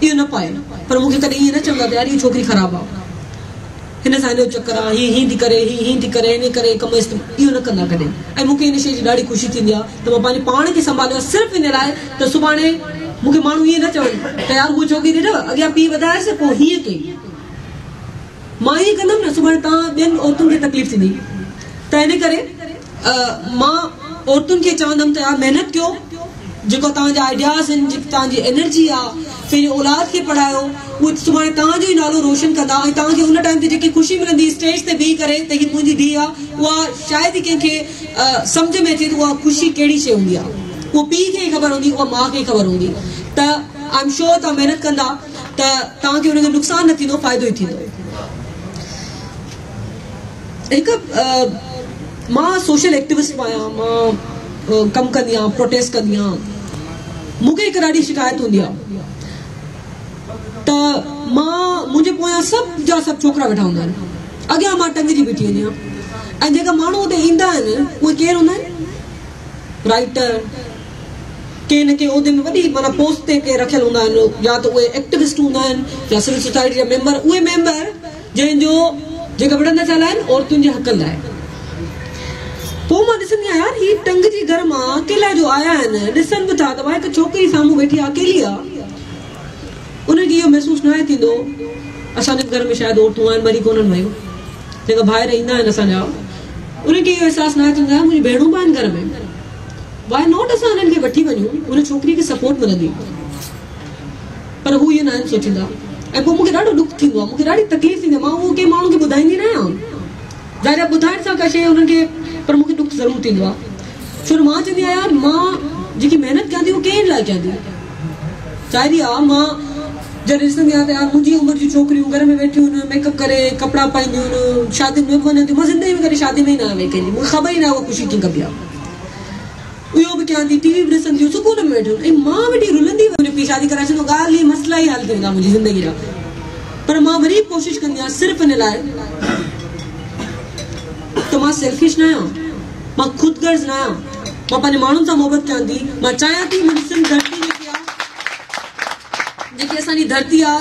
اهو نه پائي پر مون کي ڪڏهن ائين نه چوندا ته يار هيء ڇوڪري خراب آهي. هن سان هن جو چڪر آ، هي هين ٿي ڪري، هي هين ٿي ڪري، انهي ڪري ڪم اهو نه ڪندا ڪڏهن ۽ مون کي ان شيء جي ڏاڍي خوشي ٿيندي آ ته مان پنهنجي پاڻ کي سنڀاليو آ صرف ان لاء ته سڀاڻي مون کي ماڻهو ائين نه چون ته يار هوء ڇوڪري ڏٺو اڳيان پيء وڌايس پوء هيئن ڪئي. مان ائين ڪندم نه سڀاڻي توهان ٻين عورتن کي تڪليف ٿيندي ته ان ڪري مان عورتن کي چوندم ته يار محنت ڪيو جيڪو توهان جا آئيڊياز آهن جيڪي توهان جي انرجي آ پنهنجي اولاد کي پڙهايو اهي سڀاڻي توهان جو ئي نالو روشن ڪندا ۽ توهان کي ان ٽائيم تي جيڪي خوشي ملندي اسٽيج تي بيهي ڪري ته هي منهنجي ڌيء آ اها شايد ئي ڪنهن کي سمجهه ۾ اچي ته اها خوشي ڪهڙي شيء هوندي آ اهو پيء کي ئي خبر هوندي اها ماء کي ئي خبر هوندي ته I am sure توهان محنت ڪندا ته توهان کي ان جو نقصان نه ٿيندو فائدو ئي ٿيندو. هڪ مان سوشل ايڪٽيوسٽ به آهيان مان ڪم ڪندي آهيان پروٽيسٽ ڪندي آهيان مون کي هڪ ڏاڍي شڪايت هوندي آهي ته مان منهنجي پويان سڀ جا سڀ ڇوڪرا ويٺا هوندا آهن اڳيان مان ٽنگجي بيٺي هوندي آهيان ۽ جيڪا ماڻهو اتي ايندا آهن اهي ڪير هوندا آهن رائٽر ڪنهن نه ڪنهن عهدي ۾ وڏي معنيٰ پوسٽ تي ڪي رکيل هوندا آهن يا ته اهي ايڪٽيوسٽ هوندا آهن يا سول سوسائٽي جا ميمبر اهي ميمبر جنهن جو جيڪا وڙهندا ڇا لاء آهن عورتن جي حقن لاء. پوء مان ڏسندي آهيان يار هي ٽنگجي گهر مان اڪيلا جو آيا آهن ڏسن به ٿا ته ڀاء هڪ ڇوڪري سامهون ويٺي آهي اڪيلي آهي انهن کي اهو محسوس ناهي ٿيندو اسان جي به گهر ۾ شايد عورتون آهن مري ڪونهن ويون جيڪا ڀائر ايندا آهن اسان جا انهن کي اهو احساس ناهي ٿيندو يار منهنجون ڀيڻون به آهن گهر ۾ وائي not اسان انهن کي وٺي وڃون ان ڇوڪري کي سپورٽ ملندي. پر هو اهو ناهن سوچيندا ۽ پوء مون کي ڏاڍو ڏک ٿيندو آهي، مون کي ڏاڍي تڪليف ٿيندي آهي، مان اهو ڪنهن ماڻهو کي ٻڌائيندي نه آهيان، ظاهر آهي ٻڌائڻ سان ڪا شيء انهن کي پر مون کي ڏک ضرور ٿيندو آهي، ڇو جو مان چوندي آهيان يار مان جيڪي محنت ڪيان ٿي اهو ڪنهن لاء ڪيان ٿي، ظاهري آهي مان جڏهن ڏسندي آهيان ته يار منهنجي عمر جون ڇوڪريون گهر ۾ ويٺيون آهن، ميڪ اپ ڪري ڪپڙا پائينديون آهن، شادين ۾ به وڃن ٿيون، مان زندگي ۾ ڪڏهن شادي ۾ ئي نه آهيان وئي ڪنهن جي، مون کي خبر ئي نه آهي اها خوشي ڪيئن ڪبي آهي. اهو به ڪيان ٿي، ٽي وي به ڏسن ٿيون، سڪون ۾ ويٺيون ۽ مان ويٺي رلندي منهنجو پيء شادي ڪرائي ڇڏيندو، ڳالهه ئي مسئلا ئي حل ٿي ويندا منهنجي زندگي جا. پر مان وري به ڪوشش ڪندي آهيان صرف ان لاء ته مان سيلفش نه آهيان، مان خود غرض نه آهيان، مان پنهنجي ماڻهن سان محبت ڪيان ٿي، مان چاهيان ٿي منهنجي سنڌ ڌرتي جيڪي آهي، جيڪي اسان جي ڌرتي آ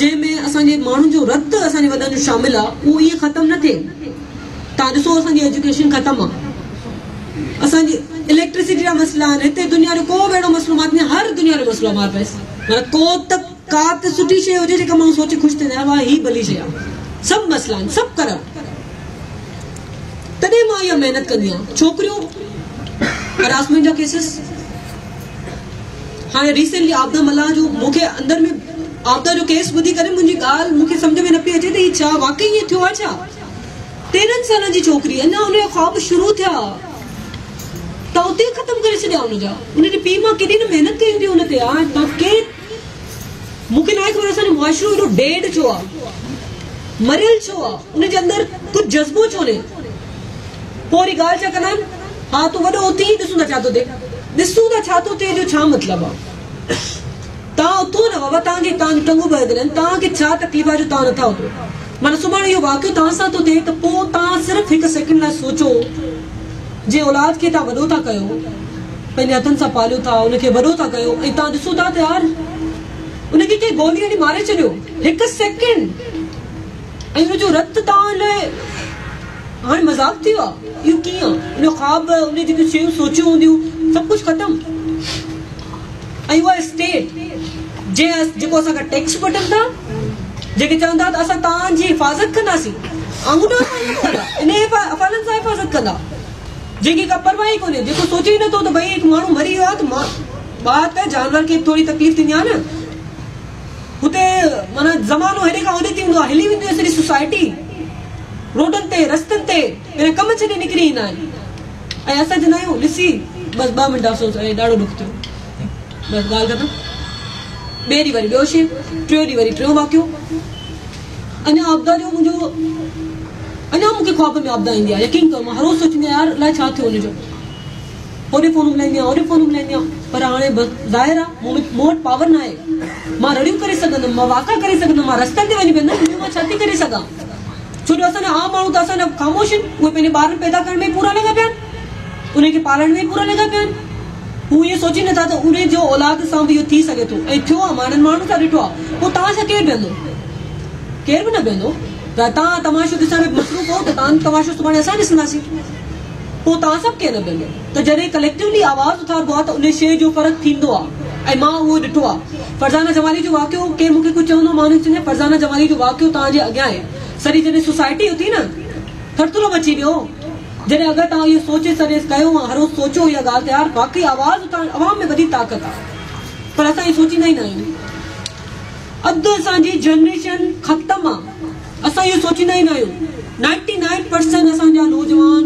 جنهن ۾ اسان جي ماڻهن جو رت اسان جي وڏن جو شامل آ اهو ائين ختم نه ٿئي. توهان ڏسو اسان جي ايجوڪيشن ختم آ، اسان جي اليڪٽرسٽي جا مسئلا آهن، هتي دنيا جو ڪو به اهڙو مسئلو مان هر دنيا جو مسئلو آ مار پيس معنيٰ ڪو ته ڪا ته سٺي شيء هجي جيڪا ماڻهو سوچي خوش ٿيندا آهن واهه هي ڀلي شيء آ، سڀ مسئلا آهن سڀ ڪرپٽ. تڏهن مان اها محنت ڪندي آهيان. ڇوڪريون هراسمينٽ جا ڪيسز هاڻي ريسينٽلي عابده ملاح جو مون کي اندر ۾ عابده جو ڪيس ٻڌي ڪري منهنجي ڳالهه مون کي سمجهه ۾ نه پئي اچي ته هي ڇا واقعي ائين ٿيو آهي ڇا؟ 13 سالن جي ڇوڪري اڃا ان جا خواب شروع ٿيا ته اتي ختم ڪري ڇڏيا ان جا. ان جي پيء ماء ڪيڏي نه محنت ڪئي هوندي ان تي يار تان ڪير مون کي ناهي خبر اسان جو معاشرو ايڏو ڊيڊ ڇو آ، مريل ڇو آ، ان جي اندر ڪجهه جذبو ڇو نهي. پوء وري ڳالهه ڇا ڪندا آهن ها تون وڏو اٿي ڏسون ٿا ڇا ٿو ٿئي. ڏسون ٿا ڇا ٿو ٿئي جو ڇا مطلب آ. توهان اٿو نه بابا توهان کي توهان جون ٽنگون ٻڌل آهن توهان کي ڇا تڪليف آهي جو توهان نٿا اٿو. معنيٰ سڀاڻي اهو واقعو توهان سان ٿو ٿئي ته پوء توهان صرف هڪ سيڪنڊ لاء سوچو جنهن اولاد کي توهان وڏو ٿا ڪيو پنهنجي هٿن سان پاليو ٿا ان کي وڏو ٿا ڪيو ۽ توهان ڏسو ٿا ته يار ان کي ڪنهن گولي هڻي ماري ڇڏيو هڪ سيڪنڊ ۽ ان جو رت توهان لاء هاڻي مذاق ٿي ويو آهي اهو ڪيئن ان جو خواب ان جيڪيون شيون سوچيون هونديون سڀ ڪجهه ختم. ۽ اها اسٽيٽ جنهن جيڪو اسان کان ٽيڪس وٺن ٿا جيڪي چون ٿا ته اسان توهان جي حفاظت ڪنداسين آڱوٺا سان نه ڪندا انهي افعالن سان حفاظت ڪندا جنهن کي ڪا پرواهه ئي ڪونهي جيڪو سوچي ئي نٿو ته ڀئي هڪ ماڻهو مري ويو آهي ته مان ٻار ته جانور کي به ٿوري تڪليف ٿيندي آهي نه هتي معنيٰ زمانو هيڏي کان هوڏي ٿي ويندو آهي هلي ويندي آهي سڄي سوسائٽي روڊن تي رستن تي پنهنجا ڪم ڇڏي نڪري ايندا آهن ۽ اسان چوندا آهيون ڏسي بس ٻه منٽ افسوس ۽ ڏاڍو ڏک ٿيو بس ڳالهه ختم. ٻئي ڏينهن وري ٻيو شيء، ٽيون ڏينهن وري ٽيون واقعو. اڃا عابده جو منهنجو اڃا مون کي خواب ۾ عابده ايندي آهي يقين ڪيو مان هر روز سوچيندي آهيان يار الائي ڇا ٿيو ان جو. هوڏي فون ملائيندي آهيان هوڏي فون ملائيندي آهيان پر هاڻي بس ظاهر آهي مون ۾ مون وٽ پاور ناهي. مان رڙيون ڪري سگهندم مان واڪا ڪري سگهندم مان رستن تي وڃي بيهندم ٻيو مان ڇا ٿي ڪري سگهان. ڇو جو اسان جا عام ماڻهو ته اسان جا خاموش آهن، اهي پنهنجي ٻارن پيدا ڪرڻ ۾ ئي پورا لڳا پيا آهن، انهن کي پالڻ ۾ ئي پورا لڳا پيا آهن. هو اهو سوچين نٿا ته انهن جو اولاد سان به اهو ٿي سگهي ٿو ۽ ٿيو آهي، مان انهن ماڻهن سان ڏٺو آهي. پوء توهان سان ڪير بيهندو؟ ڪير به نه بيهندو. ته توهان تماشو ڏسڻ ۾ مصروف هئو ته توهان جو تماشو سڀاڻي اسان ڏسنداسين. پوء توهان سان به ڪير نه بيهندو. ته جڏهن ڪليڪٽولي آواز اٿاربو آهي ته ان شيء جو فرق ٿيندو آهي ۽ مان اهو ڏٺو آهي. فرزانه جمالي جو واقعو ڪير مون کي ڪجهه چوندو مان ان کي چوندي آهيان فرزانه جمالي جو واقعو توهان جي اڳيان آهي. سڄي جڏهن سوسائٽي اٿي نه ٿرٿلو مچي ويو. جڏهن اگر توهان اهو سوچي سريس ڪيو ۽ هر روز سوچو اها ڳالهه ته يار واقعي آواز اٿارڻ عوام ۾ وڏي طاقت آهي پر اسان اهو سوچيندا ئي نه آهيون. اڌ اسان جي جنريشن ختم آ اسان اهو سوچيندا ئي نه آهيون 99% اسان جا نوجوان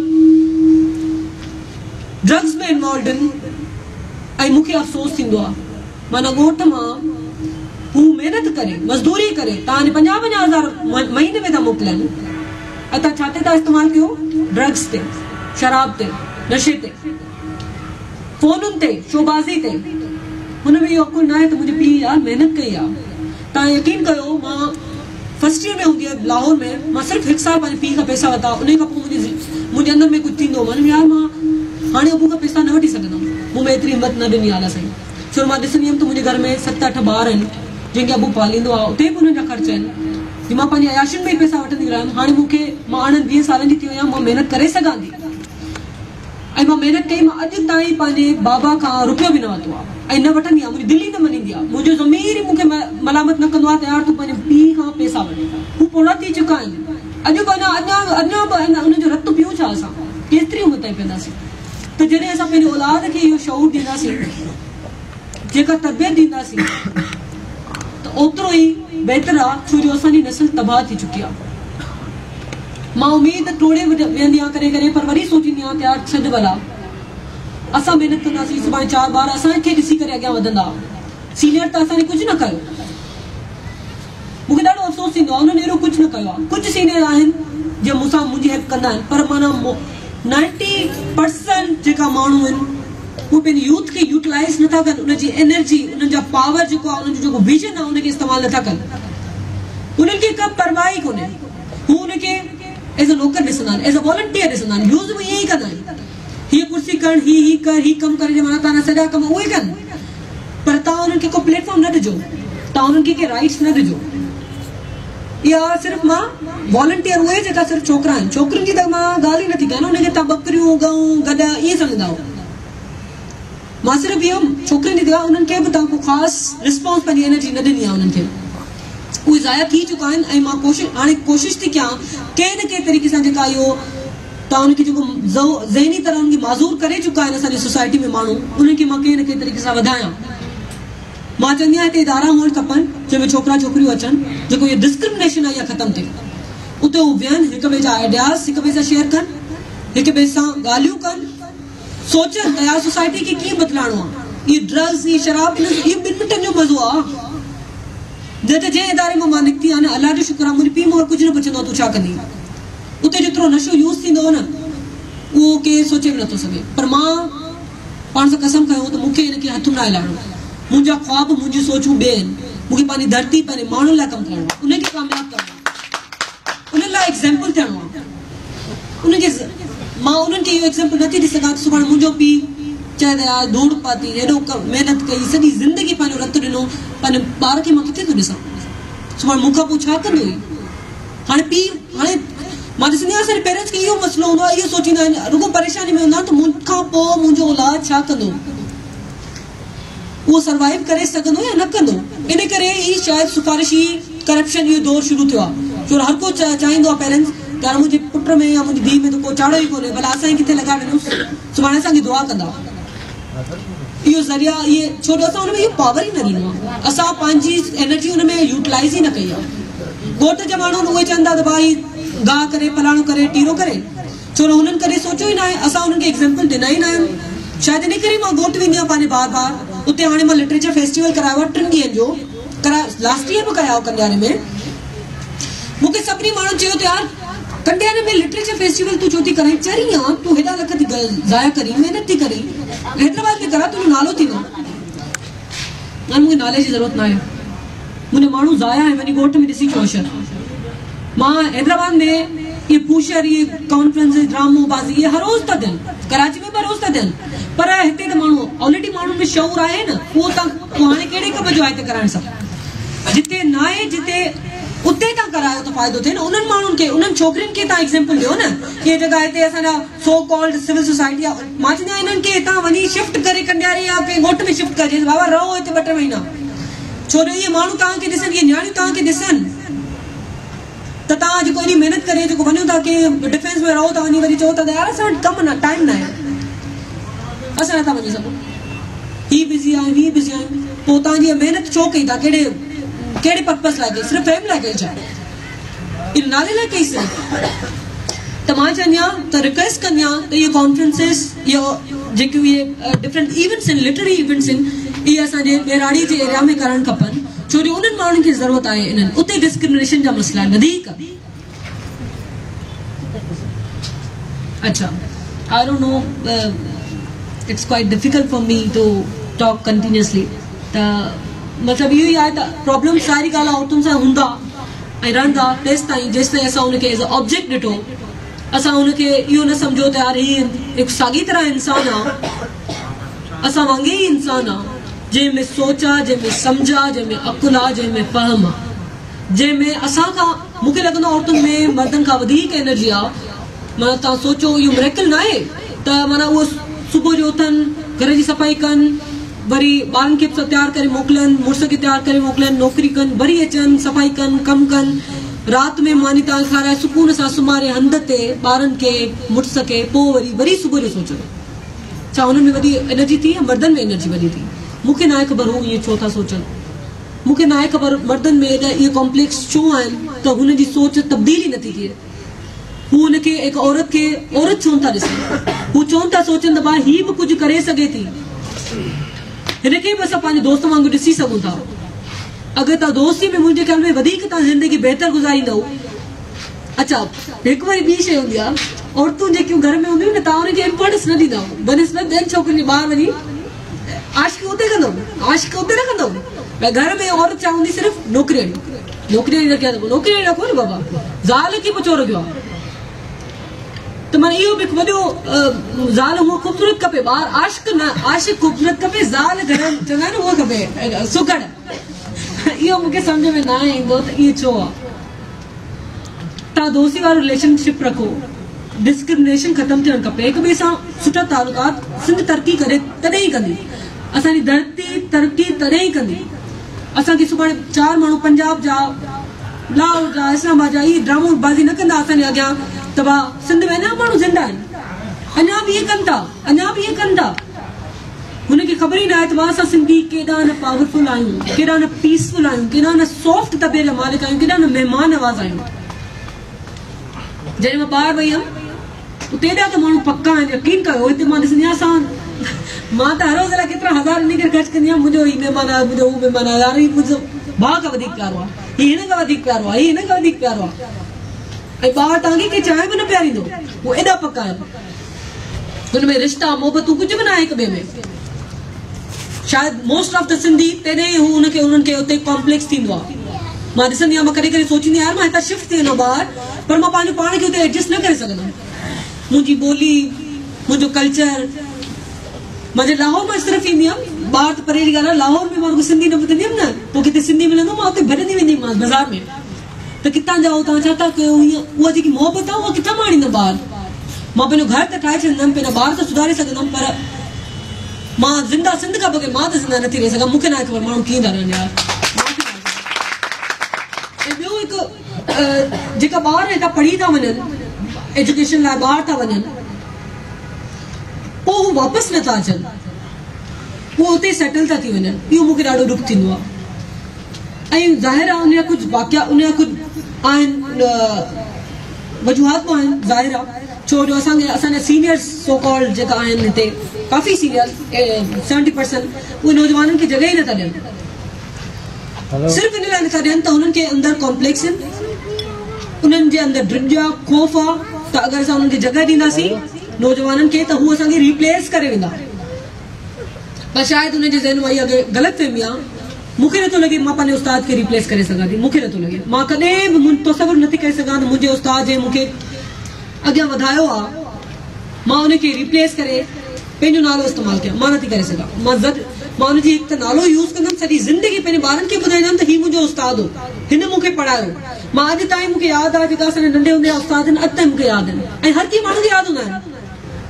ڊرگس ۾ انوالوڊ آهن ۽ مون کي افسوس ٿيندو آ معنيٰ ڳوٺ مان هو محنت ڪري مزدوري ڪري توهان جي 50 50 هزار مهيني ۾ ٿا موڪلين ۽ توهان ڇا تي ٿا استعمال ڪيو ڊرگس تي شراب تي نشي تي. فونن تي، شوبازي تي. هن ۾ اهو عقل ناهي ته منهنجي پيء يار محنت ڪئي آ. توهان يقين ڪيو مان فرسٽ ييئر ۾ هوندي هيس لاهور ۾ مان صرف هڪ سال پنهنجي پيء کان پئسا ورتا انهي کان پوء منهنجي منهنجي اندر ۾ ڪجهه ٿيندو هو مان يار مان هاڻي ابو کان پئسا نه وٺي سگهندم مون ۾ ايتري همت نه ڏني آ الله سائين ڇو مان ڏسندي هيم ته منهنجي گهر ۾ ست اٺ ٻار آهن جنهن کي ابو پاليندو آ اتي به انهن جا خرچ آهن جي مان پنهنجي عياشين ۾ ئي پئسا وٺندي رهيم هاڻي مون کي مان ارڙهن ويهن سالن جي ٿي وئي آهيان مان محنت ڪري سگهان ٿي. ۽ مان محنت ڪئي مان اڄ تائين پنهنجي بابا کان رپيو به نه ورتو آهي ۽ نه وٺندي آهيان منهنجي دل ئي نه مڃيندي آهي منهنجو ضمير ئي مون کي ملامت نه ڪندو آهي ته يار تون پنهنجي پيء کان پئسا وٺ هو پوڙها ٿي چڪا آهن اڄ به اڃا اڃا به انهن جو رت پيئون ڇا اسان ڪيتري عمر تائين پيئنداسين ته جڏهن اسان پنهنجي اولاد کي اهو شعور ڏينداسين جيڪا تربيت ڏينداسين ته اوترو ئي بهتر آهي ڇو جو اسان جي نسل تباهه ٿي چڪي آهي. مان اميد ٽوڙي ويهندي آهيان ڪڏهن ڪڏهن پر وري سوچيندي آهيان ته يار ڇڏ ڀلا اسان محنت ڪنداسين سڀاڻي چار ٻار اسان کي ڏسي ڪري اڳيان وڌندا سينيئر ته اسان جي ڪجهه نه ڪيو مون کي ڏاڍو افسوس ٿيندو آهي انهن اهڙو ڪجهه نه ڪيو آهي ڪجهه سينيئر آهن جي مون سان منهنجي هيلپ ڪندا آهن پر معنيٰ 90% جيڪا ماڻهو آهن اهي پنهنجي يوٿ کي يوٽيلائيز نٿا ڪن، ان جي انرجي، انهن جا پاور جيڪو آهي، انهن جو جيڪو ويزن آهي، ان کي استعمال نٿا ڪن. انهن کي ڪا پرواهه ئي ڪونهي. هو ان کي ايز ا نوڪر ڏسندا آهن، ايز ا والنٽيئر ڏسندا آهن، يوز به ائين ئي ڪندا آهن. هيء ڪرسي کڻ، هي هي ڪر، هي ڪم ڪري ڏي، معنيٰ توهان جا سڄا ڪم اهي ڪن. پر توهان انهن کي ڪو پليٽ فارم نه ڏجو، توهان انهن کي ڪي رائيٽس نه ڏجو. اها صرف مان والنٽيئر اهي جيڪا صرف ڇوڪرا آهن، ڇوڪرين جي ته مان ڳالهه ئي نٿي ڪيان نه، انهن کي توهان ٻڪريون، ڳئون، گڏهه ائين سمجهندا آهيو. مان صرف اهو ڇوڪرين جي ٿي انهن کي به توهان ڪو خاص رسپانس پنهنجي انرجي نه ڏني آهي انهن کي. اهي ضايع ٿي چڪا آهن ۽ مان ڪوشش هاڻي ڪوشش ٿي ڪيان ڪنهن نه ڪنهن طريقي سان جيڪا اهو توهان انهن کي جيڪو ذهني طرح انهن کي معذور ڪري چڪا آهن اسان جي سوسائٽي ۾ ماڻهو انهن کي مان ڪنهن نه ڪنهن طريقي سان وڌايان. مان چوندي آهيان هتي ادارا هئڻ کپن جنهن ۾ ڇوڪرا ڇوڪريون اچن جيڪو اهو ڊسڪرمنيشن آهي اها ختم ٿئي اتي هو ويهن هڪ ٻئي جا آئيڊياز هڪ ٻئي سان شيئر ڪن هڪ ٻئي سان ڳالهيون ڪن سوچن ته يار سوسائٽي کي ڪيئن بدلائڻو آهي اهي ڊرگز اهي شراب اهو ٻن منٽن جو مزو آهي نه ته جنهن اداري مان مان نڪتي آهيان نه الله جو شڪر آهي منهنجي پيء مون کان ڪجهه نه پڇندو آهي تون ڇا ڪندين اتي جيترو نشو يوز ٿيندو هو نه اهو ڪير سوچي به نٿو سگهي پر مان پاڻ سان قسم کنيو ته مون کي ان کي هٿ ناهي لائڻو. منهنجا خواب منهنجون سوچون ٻي آهن. مون کي پنهنجي ڌرتي پنهنجي ماڻهن لاء ڪم ڪرڻو آهي. انهن کي ڪامياب ڪرڻو آهي. انهن لاء ايگزيمپل ٿيڻو آهي. انهن کي مان انهن کي اهو ايگزيمپل نٿي ڏئي سگهان ته سڀاڻي منهنجو پيء چئي ته يار ڌوڙ پاتي ايڏو محنت ڪئي سڄي زندگي پنهنجو رت ڏنو پنهنجي ٻار کي مان ڪٿي ٿو ڏسان. سڀاڻي مون کان پوء ڇا ڪندو هي. هاڻي پيء هاڻي مان ڏسندي آهيان اسان جي پيرنٽس کي اهو مسئلو هوندو آهي اهو سوچيندا آهن رڳو پريشاني ۾ هوندا آهن ته مون کان پوء منهنجو اولاد ڇا ڪندو اهو سروائيو ڪري سگهندو يا نه ڪندو ان ڪري ئي شايد سفارشي ڪرپشن اهو دور شروع ٿيو آهي ڇو هر ڪو چاهيندو آهي پيرنٽس ته يار منهنجي پٽ ۾ يا منهنجي ڌيء ۾ ته ڪو چاڙهو ئي ڪونهي ڀلا اسان ئي ڪٿي لڳائي وڃونس سڀاڻي اسان کي دعا ڪندا. اهو ذريعا اهي ڇو جو اسان ان ۾ اهو پاور ئي نه ڏنو آهي اسان پنهنجي انرجي ان ۾ يوٽيلائز ئي نه ڪئي آهي ڳوٺ جا ماڻهو اهي چون ٿا ته ڀائي گاهه ڪري فلاڻو ڪري ٽيرو ڪري ڇو نه هنن ڪڏهن سوچيو ئي ناهي اسان انهن کي ايگزامپل ڏنا ئي ناهن شايد ان ڪري مان ڳوٺ ويندي آهيان پنهنجي بار بار اتي هاڻي مان لٽريچر فيسٽيول ڪرايو آهي ٽن ڏينهن جو ڪرايو لاسٽ ايئر به ڪرايو ڪنڊياري ۾ مون کي سڀني ماڻهن چيو ته يار ڪنڊياري ۾ لٽريچر فيسٽيول تون ڇو ٿي ڪرائين چري آن تون هيڏا لک ٿي ضايع ڪرين محنت ٿي ڪرين حيدرآباد ۾ ڪراء تنهنجو نالو ٿيندو يار مون کي نالي جي ضرورت ناهي منهنجا ماڻهو ضايع آهن وڃي ڳوٺ ۾ ڏسي اچو حشر مان حيدرآباد ۾ اهي پوشر اهي ڪانفرنس ڊرامو بازي اهي هر روز ٿا ٿين ڪراچي ۾ به هر روز ٿا ٿين پر هتي ته ماڻهو آلريڊي ماڻهن ۾ شعور آهي نه اهو تان هاڻي ڪهڙي ڪم جو آهي هتي ڪرائڻ سان جتي ناهي جتي اتي تان ڪرايو ته فائدو ٿئي نه انهن ماڻهن کي انهن ڇوڪرين کي تان ايگزيمپل ڏيو نه اهي جيڪا هتي اسان جا سو ڪالڊ سول سوسائٽي آ مان چوندي آهيان انهن کي هتان وڃي شفٽ ڪري ڪنڊياري يا ڪنهن ڳوٺ ۾ شفٽ ڪجي بابا رهو هتي ٻه ٽي مهينا ڇو جو اهي ماڻهو توهان کي ڏسن اهي نياڻيون توهان کي ڏسن ته توهان جيڪو ايڏي محنت ڪري جيڪو وڃو ٿا ڪنهن ڊفينس ۾ رهو ٿا وڃي وري چئو ٿا ته يار اسان وٽ ڪم نه ٽائيم ناهي اسان نٿا وڃي سگهون هي بزي آهيون هي بزي آهيون پوء توهان جي محنت ڇو ڪئي ٿا ڪهڙي ڪهڙي پرپز لاء ڪئي صرف فيم لاء ڪئي ڇا ان نالي لاء ڪئي صرف ته مان چوندي آهيان ته رڪويسٽ ڪندي آهيان ته اهي ڪانفرنسز اهي جيڪيون اهي ڊفرنٽ ايونٽس آهن لٽرري ايونٽس آهن اهي اسان جي ٻهراڙي جي ايريا ۾ ڪرڻ کپن ڇو جو انهن ماڻهن کي ضرورت آهي انهن اتي ڊسڪرمنيشن جا مسئلا آهن وڌيڪ. اڇا I don't know it's quite difficult for me to talk continuously ته مطلب اهو ئي آهي ته پرابلم ساري ڳالهه عورتن سان هوندا ۽ رهندا تيستائين جيستائين اسان ان کي ايز اي آبجيڪٽ ڏٺو اسان ان کي اهو نه سمجهيو ته يار هي هڪ ساڳي طرح انسان آ اسان وانگي ئي انسان آ جنهن ۾ سوچ آ، جنهن ۾ سمجهه آ، جنهن ۾ عقل آ، جنهن ۾ فهم آ، جنهن ۾ اسان کان مون کي لڳندو آ عورتن ۾ مردن کان وڌيڪ انرجي آ، معنيٰ توهان سوچو اهو مريڪل ناهي ته معنيٰ اهو صبح جو اٿن گهر جي صفائي ڪن وري ٻارن کي به تيار ڪري موڪلن مڙس کي تيار ڪري موڪلن نوڪري ڪن وري اچن صفائي ڪن ڪم ڪن رات ۾ ماني توهان کي کارائي سڪون سان سمهاري هنڌ تي ٻارن کي مڙس کي پوء وري وري صبح جو سوچن. ڇا انهن ۾ وڏي انرجي ٿي يا مردن ۾ انرجي وڏي ٿي؟ مون کي ناهي خبر هو ائين ڇو ٿا سوچن. مون کي ناهي خبر مردن ۾ ايڏا اهي ڪامپليڪس ڇو آهن ته هن جي سوچ تبديل ئي نٿي ٿئي. هو ان کي هڪ عورت کي عورت ڇو نٿا ڏسن؟ هو ڇو نٿا سوچن ته ڀاء هي به ڪجهه ڪري سگهي ٿي. هن کي به اسان پنهنجي دوست وانگر ڏسي سگهون ٿا. اگر توهان دوستي ۾ منهنجي خيال ۾ وڌيڪ توهان زندگي بهتر گذاريندؤ. اڇا هڪ وري ٻي شيء هوندي آهي عورتون جيڪيون گهر ۾ هونديون نه توهان انهن کي امپورٽنس نه ڏيندؤ بنسبت ٻين ڇوڪرين جي ٻاهر وڃي عاشقي اتي ڪندؤ عاشقي اتي نه ڪندؤ ڀئي گهر ۾ عورت ڇا هوندي صرف نوڪرياڻي نوڪرياڻي رکيا ته نوڪرياڻي رکو نه بابا زال کي پوء ڇو رکيو آهي ته معنيٰ اهو به هڪ وڏو زال هونء خوبصورت کپي ٻاهر عاشق نه عاشق خوبصورت کپي زال گهر چوندا آهن نه هونء کپي سگهڙ اهو مون کي سمجهه ۾ ناهي ايندو ته ائين ڇو آهي توهان دوستي وارو رليشن شپ رکو ڊسڪرمنيشن ختم ٿيڻ کپي هڪ ٻئي سان سٺا تعلقات سنڌ ترقي ڪري تڏهن ئي ڪندي اسان جي ڌرتي ترقي تڏهن ئي ڪندي اسان کي سڀاڻي چار ماڻهو پنجاب جا لاهور جا اسلام آباد جا اهي ڊرامو بازي نه ڪندا اسان جي اڳيان ته ڀا سنڌ ۾ اڃا ماڻهو زنده آهن اڃا به ائين ڪن ٿا اڃا به ائين ڪن ٿا هن کي خبر ئي ناهي ته اسان سنڌي ڪيڏا نه پاورفل آهيون، ڪيڏا نه پيسفل آهيون، ڪيڏا نه سافٽ طبيعت جا مالڪ آهيون، ڪيڏا نه مهمان نواز آهيون. جڏهن مان ٻاهر وئي هيم اتي ايڏا ته ماڻهو پڪا آهن يقين ڪيو هتي مان ڏسندي آهيان اسان مان ته هر روز الائي ڪيترا هزار انهي ڪري خرچ ڪندي آهيان منهنجو هي مهمان آهي منهنجو هو مهمان آهي يار هي منهنجو ڀاء کان وڌيڪ پيارو آهي هي هن کان وڌيڪ پيارو آهي هي هن کان وڌيڪ پيارو آهي ۽ ٻاهر توهان کي ڪي چانهه به نه پياريندو هو ايڏا پڪا آهن. هن ۾ رشتا محبتون ڪجهه به ناهي هڪ ٻئي ۾ شايد موسٽ آف the Sindhi تڏهن ئي هو ان کي انهن کي اتي ڪامپليڪس ٿيندو آهي مان ڏسندي آهيان مان ڪڏهن ڪڏهن سوچيندي آهيان مان هتان شفٽ ٿي وڃان ٻاهر پر مان پنهنجو پاڻ کي اتي ايڊجسٽ نه ڪري سگهندم منهنجي ٻولي منهنجو ڪلچر مان جڏهن لاهور مان صرف ايندي هيم ٻاهر ته پري جي ڳالهه آهي لاهور ۾ مان رڳو سنڌي نه ٻڌندي هيم نه پوء ڪٿي سنڌي ملندو مان اتي ڀڄندي ويندي هيم بازار ۾ ته ڪٿان جا آهو توهان ڇا ٿا ڪيو هيئن اها جيڪي محبت آهي اها ڪٿان مان آڻيندم ٻاهر مان پنهنجو گهر ته ٺاهي ڇڏيندم پنهنجا ٻار ته سڌاري سگهندم پر مان زنده سنڌ کان بغير مان ته زنده نٿي رهي سگهان مون کي ناهي خبر ماڻهو ڪيئن ٿا رهن يار ۽ ٻيو هڪ جيڪا ٻار هتان پڙهي ٿا وڃن ايجوڪيشن لاء ٻاهر ٿا وڃن پوء هو واپس نٿا اچن هو اتي سيٽل ٿا ٿي وڃن اهو مون کي ڏاڍو ڏک ٿيندو آهي ۽ ظاهر آهي ان جا ڪجهه واقعا ان جا ڪجهه آهن وجوهات به آهن ظاهر آهي ڇو جو اسان کي اسان جا سينيئرس سو ڪالڊ جيڪا آهن هتي ڪافي سينيئر 70% اهي نوجوانن کي جڳهه ئي نٿا ڏين صرف ان لاء نٿا ڏين ته هنن کي اندر ڪامپليڪس آهن انهن جي اندر ڊڄ آهي خوف آهي ته اگر اسان انهن کي جڳهه ڏينداسين نوجوانن کي ته هو اسان کي ريپليس ڪري ويندا پر شايد انهن جي ذهن مان اها غلط فهمي آ. مون کي نٿو لڳي مان پنهنجي استاد کي ريپليس ڪري سگهان ٿي. مون کي نٿو لڳي. مان ڪڏهن به تصور نٿي ڪري سگهان ته منهنجي استاد جنهن مون کي اڳيان وڌايو آ مان ان کي ريپليس ڪري پنهنجو نالو استعمال ڪيان. مان نٿي ڪري سگهان. مان زد مان ان جي هڪ ته نالو يوز ڪندم سڄي زندگي پنهنجي ٻارن کي ٻڌائيندم ته هي منهنجو استاد هو. هن مون کي پڙهايو. مان اڄ تائين مون کي ياد آ جيڪا اسان جا ننڍي هوندي جا استاد آهن اڄ تائين مون کي ياد آهن ۽ هر ڪنهن ماڻهو کي ياد هوندا آهن.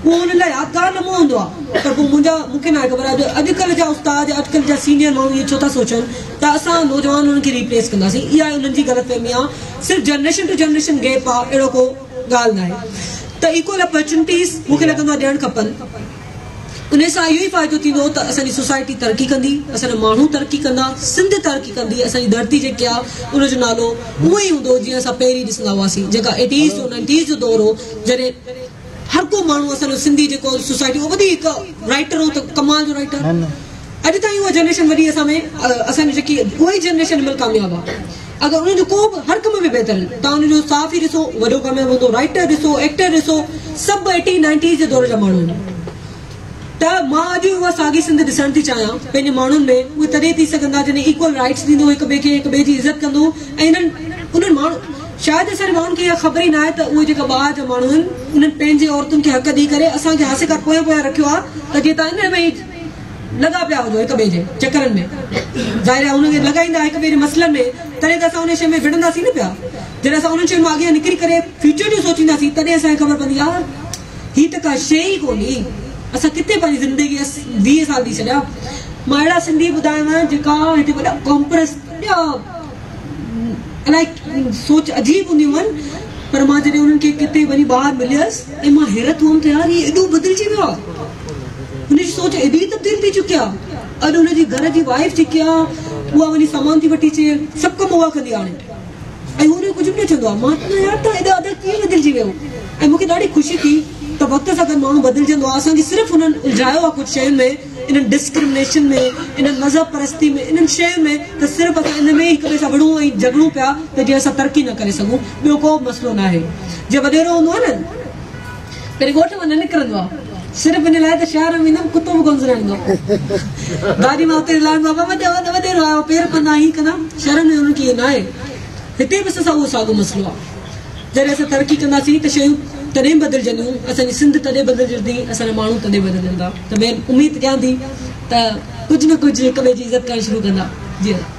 اهو انهن لاء يادگار لمحو هوندو آهي پر پوء منهنجا مون کي ناهي خبر اڄ اڄڪلهه جا استاد يا اڄڪلهه جا سينيئر ماڻهو ائين ڇو ٿا سوچن ته اسان نوجوان انهن کي ريپليس ڪنداسين اها انهن جي غلط فهمي آهي صرف جنريشن ٽو جنريشن گيپ آهي اهڙو ڪو ڳالهه ناهي ته ايڪول اپرچونٽيز مون کي لڳندو آهي ڏيڻ کپن ان سان اهو ئي فائدو ٿيندو ته اسان جي سوسائٽي ترقي ڪندي اسان جا ماڻهو ترقي ڪندا سنڌ ترقي ڪندي اسان جي ڌرتي جيڪي آهي ان جو نالو اهو ئي هوندو جيئن اسان پهرين ڏسندا هئاسين جيڪا ايٽيز جو نائنٽيز جو دور هو جڏهن هر ڪو ماڻهو اسان جو سنڌي جيڪو سوسائٽي اهو وڏي هڪ رائيٽر هو ته ڪمال جو رائيٽر اڄ تائين اها جنريشن وڏي اسان ۾ اسان جي جيڪي اها ئي جنريشن هن مهل ڪامياب آهي اگر انهن جو ڪو به هر ڪم ۾ بهتر آهن تان ان جو صحافي ڏسو وڏو ڪامياب هوندو رائيٽر ڏسو ايڪٽر ڏسو سڀ ايٽي نائنٽيز جي دور جا ماڻهو آهن ته مان اڄ اها ساڳي سنڌ ڏسڻ ٿي چاهيان پنهنجي ماڻهن ۾ اهي تڏهن ٿي سگهندا جڏهن ايڪول رائيٽس ڏيندو هڪ ٻئي کي هڪ ٻئي جي عزت ڪندو ۽ انهن انهن ماڻهن شايد اسان جي ماڻهن کي اها خبر ئي ناهي ته اهي جيڪا ٻاهر جا ماڻهو آهن انهن پنهنجي عورتن کي حق ڏئي ڪري اسان کي آسيڪار پويان پويان رکيو آهي ته جيئن توهان انهن ۾ ئي لڳا پيا هجو هڪ ٻئي جي چڪرن ۾ ظاهر آهي انهن کي لڳائيندا هڪ ٻئي جي مسئلن ۾ تڏهن ته اسان انهن شين ۾ وڙهنداسين نه پيا جڏهن اسان انهن شين مان اڳيان نڪري ڪري فيوچر جو سوچينداسين تڏهن اسان کي خبر پوندي يار هي ته ڪا شيء ئي ڪونهي اسان ڪٿي پنهنجي زندگي 20 سال ڏئي ڇڏيا مان اهڙا سنڌي ٻڌايانو جيڪا هتي وڏا قومپرست وڏا الائي سوچ عجيب هونديون هئن پر مان جڏهن انهن کي ڪٿي وڃي ٻاهر مليس ۽ مان حيرت هئم ته يار هي ايڏو بدلجي ويو آهي هن جي سوچ ايڏي تبديل ٿي چڪي آهي اڄ هن جي گهر جي وائيف جيڪي آهي اها وڃي سامان ٿي وٺي اچي سڀ ڪم اها ڪندي آهي ۽ هو ان کي ڪجهه به نه چوندو آهي مان چوندو آهيان يار توهان ايڏا ادا ڪيئن بدلجي ويو ۽ مون کي ڏاڍي خوشي ٿي ته وقت سان گڏ ماڻهو بدلجندو آهي اسان کي صرف هنن الجهايو آهي ڪجهه شين ۾ انهن ڊسڪرمنيشن ۾، انهن مذهب پرستي ۾، انهن شين ۾ ته صرف اسان ان ۾ ئي هڪ ٻئي سان وڙهون ۽ جهڳڙون پيا ته جيئن اسان ترقي نه ڪري سگهون، ٻيو ڪو به مسئلو ناهي. جيئن وڏيرو هوندو آهي نه. پهرين ڳوٺ مان نه نڪرندو آ صرف ان لاء ته شهر ۾ ويندم ڪتو به ڪونه سڃاڻيندو. گاڏي مان اتري لهندو آ بابا وڏو وڏيرو آيو پير پندا هي ڪندا شهرن ۾ انهن کي اهو ناهي. هتي به اسان سان اهو ساڳيو مسئلو آ. جڏهن اسان ترقي ڪنداسين ته شيون تڏهن بدلجنديون اسان جي سنڌ تڏهن بدلجندي اسان جا ماڻهو تڏهن بدلجندا ته مين اميد ڪيان ٿي ته ڪجهه نه ڪجهه هڪ ٻئي جي عزت ڪرڻ شروع ڪندا. جي ادا.